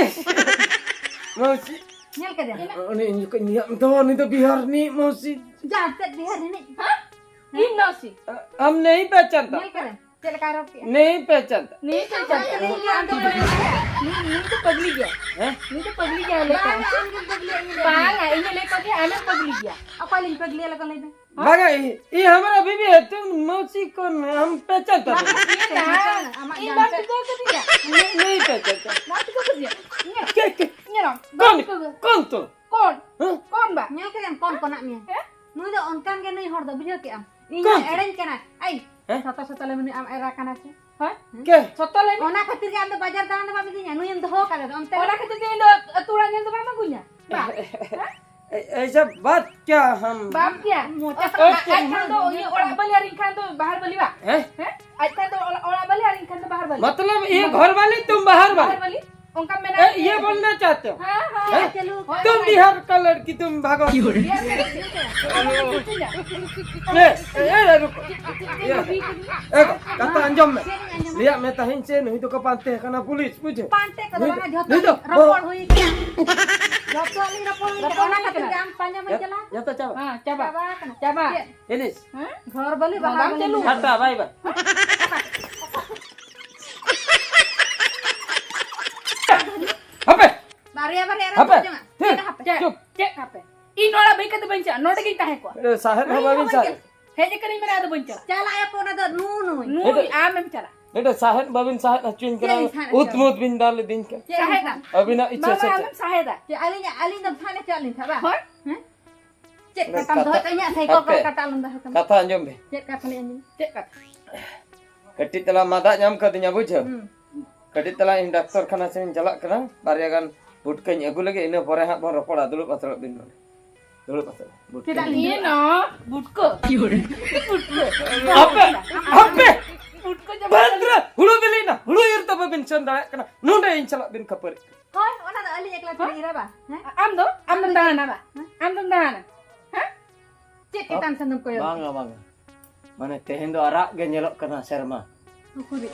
ᱢᱟᱹᱣᱥᱤ᱾ ᱧᱮᱞ ᱠᱮᱫᱮᱭᱟ? ᱩᱱᱤ ᱤᱧ ᱡᱚᱠᱷᱚᱱ ᱧᱮᱞ ᱫᱚ, ᱩᱱᱤ ᱫᱚ ᱵᱤᱦᱟᱨ ᱨᱤᱱᱤᱡ ᱢᱟᱹᱣᱥᱤ᱾ ᱡᱟ, ᱪᱮᱫ ᱵᱤᱦᱟᱨ ᱨᱤᱱᱤᱡ? ᱦᱮᱸ? ᱤᱧ ᱢᱟᱹᱣᱥᱤ᱾ ᱟᱢ ᱱᱟᱦᱤ ᱯᱮᱦᱪᱟᱱᱛᱟ? ᱧᱮᱞ ᱠᱮᱫᱮᱭᱟ? ᱪᱮᱫ ᱞᱮᱠᱟᱭ ᱨᱚᱲ ᱠᱮᱜᱼᱟ? ᱱᱟᱦᱤ ᱯᱮᱦᱪᱟᱱᱛᱟ? ᱱᱩᱭ ᱫᱚ ᱯᱟᱜᱽᱞᱤ ᱜᱮᱭᱟ᱾ ᱟᱢ ᱫᱚ ᱯᱟᱜᱽᱞᱤ ᱜᱮᱭᱟ᱾ ᱱᱩᱭ ᱫᱚ ᱯᱟᱜᱽᱞᱤ ᱜᱮᱭᱟ᱾ ᱦᱮᱸ? ᱱᱩᱭ ᱫᱚ ᱯᱟᱜᱽᱞᱤ ᱜᱮᱭᱟ, ᱞᱟᱹᱭ ᱠᱟᱜ ᱟᱢ᱾ ᱵᱟᱝᱟ, ᱤᱧ ᱞᱟᱹᱭ ᱠᱟᱜ ᱜᱮᱭᱟ, ᱟᱢᱮᱢ ᱯᱟᱜᱽᱞᱤ ᱜᱮᱭᱟ᱾ ᱚᱠᱚᱭ ᱞᱤᱧ ᱯᱟᱜᱽᱞᱤᱭᱟ, ᱞᱟᱜᱟ ᱞᱟᱹᱭ ᱢᱮ? ᱵᱟᱝᱟ, ᱤ, ᱤ ᱦᱟᱢᱟᱨᱟ ᱵᱤᱵᱤ ᱦᱮ, ᱛᱩᱢ ᱢᱟᱹᱣᱥᱤ ᱠᱚᱱ ᱦᱟᱢ ᱯᱮᱦᱪᱟᱱᱛᱟ ᱱᱟᱦᱤ᱾ ᱤᱧ ᱫᱚ ᱟᱢ ᱯᱟᱜᱽᱞᱤ ᱜᱮᱭᱟ᱾ ᱱᱟᱦᱤ ᱯᱮᱦᱪᱟᱱᱛᱟ᱾ ᱵᱟᱢ ᱴᱷᱤᱠᱟᱹ ᱠᱟᱫᱤᱧᱟ? ᱠᱮ, ᱠᱮ? ᱧᱮᱞᱟᱢ᱾ ᱠᱚᱱ, ᱵᱟᱢ ᱴᱷᱤᱠᱟᱹ ᱠᱟᱫᱟ᱾ ᱠᱚᱱ ᱛᱚ? ᱠᱚᱱ? ᱦᱮᱸ? ᱠᱚᱱ ᱵᱟ? ᱧᱮᱞ ᱠᱮᱫᱟᱢ, ᱠᱚᱱ ᱠᱚᱱᱟᱜ ᱢᱮᱭᱟ᱾ ᱦᱮᱸ? ᱱᱩᱭ ᱫᱚ ᱚᱱᱠᱟᱱ ᱜᱮ ᱱᱩᱭ ᱦᱚᱲ ᱫᱚ, ᱵᱩᱡᱷᱟᱹᱣ ᱠᱮᱜᱼᱟᱢ? ᱤᱧ ᱠᱚᱱ? ᱮᱲᱮᱧ ᱠᱟᱱᱟ᱾ ᱟᱭ, ᱦᱮᱸ? ᱥᱚᱛᱚ ᱥᱚᱛᱚ ᱞᱮ ᱢᱮᱱᱮ ᱟᱢ ᱮᱨᱟ ᱠᱟᱱᱟ ᱥᱮ? ᱦᱳᱭ? ᱠᱮ? ᱥᱚᱛᱚ ᱞᱟᱹᱭ ᱢᱮ᱾ ᱚᱱᱟ ᱠᱷᱟᱹᱛᱤᱨ ᱜᱮ ᱟᱢ ᱫᱚ ᱵᱟᱡᱟᱨ ᱫᱟᱬᱟᱱ ᱫᱚ ᱵᱟᱢ ᱤᱫᱤᱧᱟ, ᱱᱩᱭᱮᱢ ᱫᱚᱦᱚ ᱠᱟᱫᱮ ᱫᱚ ᱚᱱᱛᱮ ᱨᱮ᱾ ᱚᱱᱟ ᱠᱷᱟᱹᱛᱤᱨ ᱜᱮ ᱤᱧ ᱫᱚ ᱟᱹᱛᱩ ᱚᱲᱟᱜ ᱧᱮᱞ ᱫᱚ ᱵᱟᱢ ᱟᱹᱜᱩᱧᱟ᱾ ᱵᱟ᱾ ᱦᱮᱸ? ᱮ-, ᱮᱭᱥᱟ ᱵᱟᱛ ᱠᱭᱟ ᱦᱟᱢ? ᱵᱟᱯ ᱜᱮᱭᱟ᱾ ᱢᱚᱪᱟ ᱟᱡ ᱠᱷᱟᱱ ᱫᱚ ᱤᱧᱟᱹᱜ ᱚᱲᱟᱜ ᱵᱟᱹᱞᱤ ᱟᱨ ᱤᱧ ᱠᱷᱟᱱ ᱫᱚ ᱵᱟᱦᱟᱨ ᱵᱟᱹᱞᱤ ᱵᱟ? ᱦᱮᱸ? ᱦᱮᱸ? ᱟᱡ ᱠᱷᱟᱱ ᱫᱚ ᱚᱲᱟᱜ, ᱚᱲᱟᱜ ᱵᱟᱹᱞᱤ ᱟᱨ ᱤᱧ ᱠᱷᱟᱱ ᱫᱚ ᱵᱟᱦᱟᱨ ᱵᱟᱹᱞᱤ᱾ ᱢᱚᱛᱞᱚᱵ ᱤᱭᱟᱹ ᱜᱷᱚᱨ ᱵᱟᱹᱞᱤ ᱛᱩᱢ ᱵᱟᱦᱟᱨ ᱵᱟᱹᱞᱤ? ᱵᱟᱦᱟᱨ ᱵᱟᱹᱞᱤ? ᱚᱱᱠᱟ ᱢᱮᱱᱟ ᱮ, ᱤᱭᱟᱹ ᱵᱚᱞᱱᱟ ᱪᱟᱦᱛᱮ ᱦᱳ? ᱦᱮᱸ, ᱦᱮᱸ, ᱦᱮᱸ? ᱪᱟᱹᱞᱩ᱾ ᱛᱩᱢ ᱵᱤᱦᱟᱨ ᱠᱟ ᱞᱟᱲᱠᱤ ᱛᱩᱢ ᱵᱷᱟᱜᱚ᱾ ᱵᱤᱦᱟᱨ ᱠᱟ ᱞᱟᱲᱠᱤ ᱛᱩᱢ ᱵᱷᱟᱜᱚ᱾ ᱮ, ᱮ, ᱮ, ᱨᱩᱠ᱾ ᱤᱭᱟᱹ᱾ ᱮ, ᱠᱟᱛᱷᱟ ᱟᱸᱡᱚᱢ ᱢᱮ᱾ ᱞᱟᱹᱭᱟᱜ ᱢᱮ ᱛᱟᱦᱮᱸᱧ ᱥᱮ ᱱᱩᱭ ᱫᱚᱠᱚ ᱯᱟᱱᱛᱮ ᱟᱠᱟᱱᱟ ᱯᱩᱞᱤᱥ, ᱵᱩᱡᱷᱟᱹᱣ? ᱯᱟᱱᱛᱮ ᱠᱚᱫᱚ ᱱᱩᱭ ᱫᱚ, ᱵᱟᱝᱟ, ᱡᱷᱚᱛᱚ ᱱᱩᱭ ᱫᱚ ᱨᱚᱯᱚᱲ ᱦᱩᱭ ᱠᱟᱱᱟ᱾ ᱡᱷᱚᱛᱚ ᱞᱤᱧ ᱨᱚᱯᱚᱲ ᱦᱩᱭ ᱠᱟᱱᱟ᱾ ᱨᱚᱯᱚᱲ ᱚᱱᱟ ᱦᱩᱭ ᱠᱷᱟᱹᱛᱤᱨ ᱠᱟᱱᱟ᱾ ᱜᱮ ᱟᱢ ᱯᱟᱸᱡᱟ ᱢᱟᱹᱧ ᱪᱟᱞᱟᱜ᱾ ᱡᱷᱚᱛᱚ ᱪᱟᱵᱟ᱾ ᱦᱮᱸ, ᱪᱟᱵᱟ᱾ ᱪᱟᱵᱟ ᱟᱠᱟᱱᱟ᱾ ᱪᱟᱵᱟ᱾ ᱪᱮᱫ? ᱤᱞᱤᱥ᱾ ᱦᱮᱸ? ᱜᱷᱚᱨ ᱵᱟᱹᱞᱤ ᱵᱟᱦᱟ ᱵᱟᱹᱞᱤ᱾ ᱴᱟᱴᱟ, ᱵᱟᱭ ᱵᱟᱭ᱾ ᱦᱟᱯᱮ᱾ ᱵᱟᱨᱭᱟ ᱵᱟᱨᱭᱟ ᱨᱮ ᱦᱟᱯᱮ᱾ ᱵᱩᱡᱷᱟᱹᱣᱟ᱾ ᱛᱷᱤᱨ᱾ ᱦᱟᱯᱮ᱾ ᱪᱮᱫ? ᱪᱩᱯ᱾ ᱪᱮᱫ ᱦᱟᱯᱮ? ᱤᱧ ᱱᱚᱰᱮ ᱵᱟᱹᱧ ᱠᱟᱛᱮ ᱵᱟᱹᱧ ᱪᱟᱞᱟᱜᱼᱟ᱾ ᱱᱚᱰᱮ ᱜᱤᱧ ᱛᱟᱦᱮᱸ ᱠᱚᱜᱼᱟ᱾ ᱮ, ᱥᱟᱦᱮᱵ ᱦᱚᱸ ᱵᱟᱹᱵᱤᱱ ᱥᱟᱦᱮᱵ᱾ ᱦᱮᱡ ᱟᱠᱟᱱᱟᱹᱧ ᱢᱮᱱᱟ ᱟᱫᱚ ᱵᱟᱹᱧ ᱪᱟᱞᱟᱜᱼᱟ᱾ ᱪᱟᱞᱟᱜ ᱟᱠᱚ ᱚᱱᱟ ᱫᱚ ᱱᱩ ᱱᱩᱭ᱾ ᱱᱩᱭ, ᱟᱢᱮᱢ ᱪᱟᱞᱟᱜᱼᱟ᱾ ᱱᱚᱰᱮ ᱥᱟᱦᱮᱫ ᱵᱟᱵᱤᱱ ᱥᱟᱦᱮᱫ ᱦᱚᱪᱚᱧ ᱠᱟᱱᱟ᱾ ᱪᱮᱫ ᱤᱧ ᱥᱟᱦᱮᱫ ᱩᱫ ᱦᱚᱪᱚ? ᱢᱩᱫ ᱵᱤᱱ ᱫᱟᱞ ᱤᱫᱤᱧ ᱠᱟᱱᱟ᱾ ᱪᱮᱫ ᱤᱧ ᱥᱟᱦᱮᱫᱟ? ᱟᱹᱵᱤᱱᱟᱜ ᱤᱪᱪᱷᱟᱹ ᱵᱟᱵᱟ, ᱥᱮ ᱪᱮᱫ? ᱟᱞᱚᱢ ᱥᱟᱦᱮᱫᱟ᱾ ᱪᱮᱫ ᱟᱹᱞᱤᱧᱟᱜ, ᱟᱹᱞᱤᱧ ᱫᱚ ᱥᱟᱦᱮᱫ ᱦᱚᱪᱚᱣᱟᱜ ᱞᱤᱧ ᱛᱟᱦᱮᱸ, ᱵᱟᱝ? ᱦᱳᱭ᱾ ᱦᱮᱸ? ᱪᱮᱫ ᱚᱱᱟ ᱠᱟᱛᱷᱟᱢ ᱠᱟᱛᱷᱟ ᱫᱚᱦᱚᱭ ᱛᱟᱹᱧᱟ, ᱥᱮ ᱠᱚ ᱦᱟᱯᱮ᱾ ᱠᱟᱴᱟ ᱟᱞᱚᱢ ᱫᱚᱦᱚᱭ ᱛᱟᱢᱟ᱾ ᱠᱟᱛᱷᱟ ᱟᱸᱡᱚᱢ ᱵᱤᱱ᱾ ᱪᱮᱫ ᱠᱟᱛᱷᱟ ᱞᱤᱧ ᱟᱸᱡᱚᱢᱟ? ᱪᱮᱫ ᱠᱟᱛᱷᱟ? ᱠᱟᱹᱴᱤᱡ ᱛᱟᱞᱟᱝ ᱢᱟᱫᱟ ᱧᱟᱢ ᱠᱟᱫᱤᱧᱟ, ᱵᱩᱡᱷᱟᱹᱣ? ᱦᱩᱸ᱾ ᱠᱟᱹᱴᱤᱡ ᱛᱟᱞᱟᱝ ᱤᱧ ᱰᱟᱠᱛᱚᱨ ᱠᱷᱟᱱᱟ ᱥᱮᱫ ᱤᱧ ᱪᱟᱞᱟᱜ ᱠᱟᱱᱟ, ᱵᱟᱨᱭᱟ ᱜᱟᱱ ᱯᱩᱴᱠᱟᱹᱧ ᱟᱹᱜᱩ ᱞᱮᱜᱮ, ᱤᱱᱟᱹ ᱯᱚᱨᱮ ᱦᱟᱸᱜ ᱵᱚᱱ ᱨᱚᱯᱚᱲᱟ᱾ ᱫᱩᱲᱩᱵ ᱦᱟᱛᱟᱲᱚᱜ ᱵᱤᱱ ᱱᱚᱰᱮ᱾ ᱫᱩᱲᱩᱵ ᱦᱟᱛᱟᱲᱚᱜ᱾ ᱯᱩᱴᱠᱟᱹ ᱪᱮᱫᱟᱜ ᱡᱚᱢ ᱱᱤᱭᱟᱹ ᱦᱩᱭᱩᱜᱼᱟ᱾ ᱱᱚ ᱯᱩᱴᱠᱟᱹ? ᱯᱩᱴᱠᱟᱹ᱾ ᱦᱟᱯᱮ, ᱦᱟᱯᱮ᱾ ᱯᱩᱴᱠᱟᱹ ᱡᱚᱢ ᱵᱟᱫᱽ ᱨᱮ ᱦᱩᱲᱩ ᱵᱤᱞᱤᱭᱮᱱᱟ, ᱦᱩᱲᱩ ᱤᱨ ᱛᱟᱯᱮ ᱵᱤᱱ ᱥᱮᱱ ᱫᱟᱲᱮᱭᱟᱜ ᱠᱟᱱᱟ, ᱱᱚᱰᱮ ᱤᱧ ᱥᱟᱞᱟᱜ ᱵᱤᱱ ᱠᱷᱟᱹᱯᱟᱹᱨᱤ᱾ ᱦᱳᱭ, ᱚᱱᱟ ᱫᱚ ᱟᱹᱞᱤᱧ ᱮᱠᱞᱟ ᱛᱮᱞᱤᱧ ᱤᱨᱟ ᱵᱟ? ᱦᱮᱸ? ᱟᱢ ᱫᱚ, ᱟᱢ ᱫᱚᱢ ᱫᱟᱬᱟᱱᱟ ᱵᱟ? ᱦᱮᱸ? ᱟᱢ ᱫᱚᱢ ᱫᱟᱬᱟᱱᱟ? ᱦᱮᱸ? ᱪᱮᱫ ᱪᱮᱛᱟᱱ ᱥᱮᱱ ᱫᱚᱢ ᱠᱚᱭᱚᱜ? ᱵᱟᱝᱟ, ᱵᱟᱝᱟ᱾ ᱢᱟᱱᱮ ᱛᱮᱦᱮᱧ ᱫᱚ ᱟᱨᱟᱜ ᱜᱮ ᱧᱮᱞᱚᱜ ᱠᱟᱱᱟ ᱥᱮᱨᱢᱟ᱾ ᱩᱠᱩᱨᱤᱡ᱾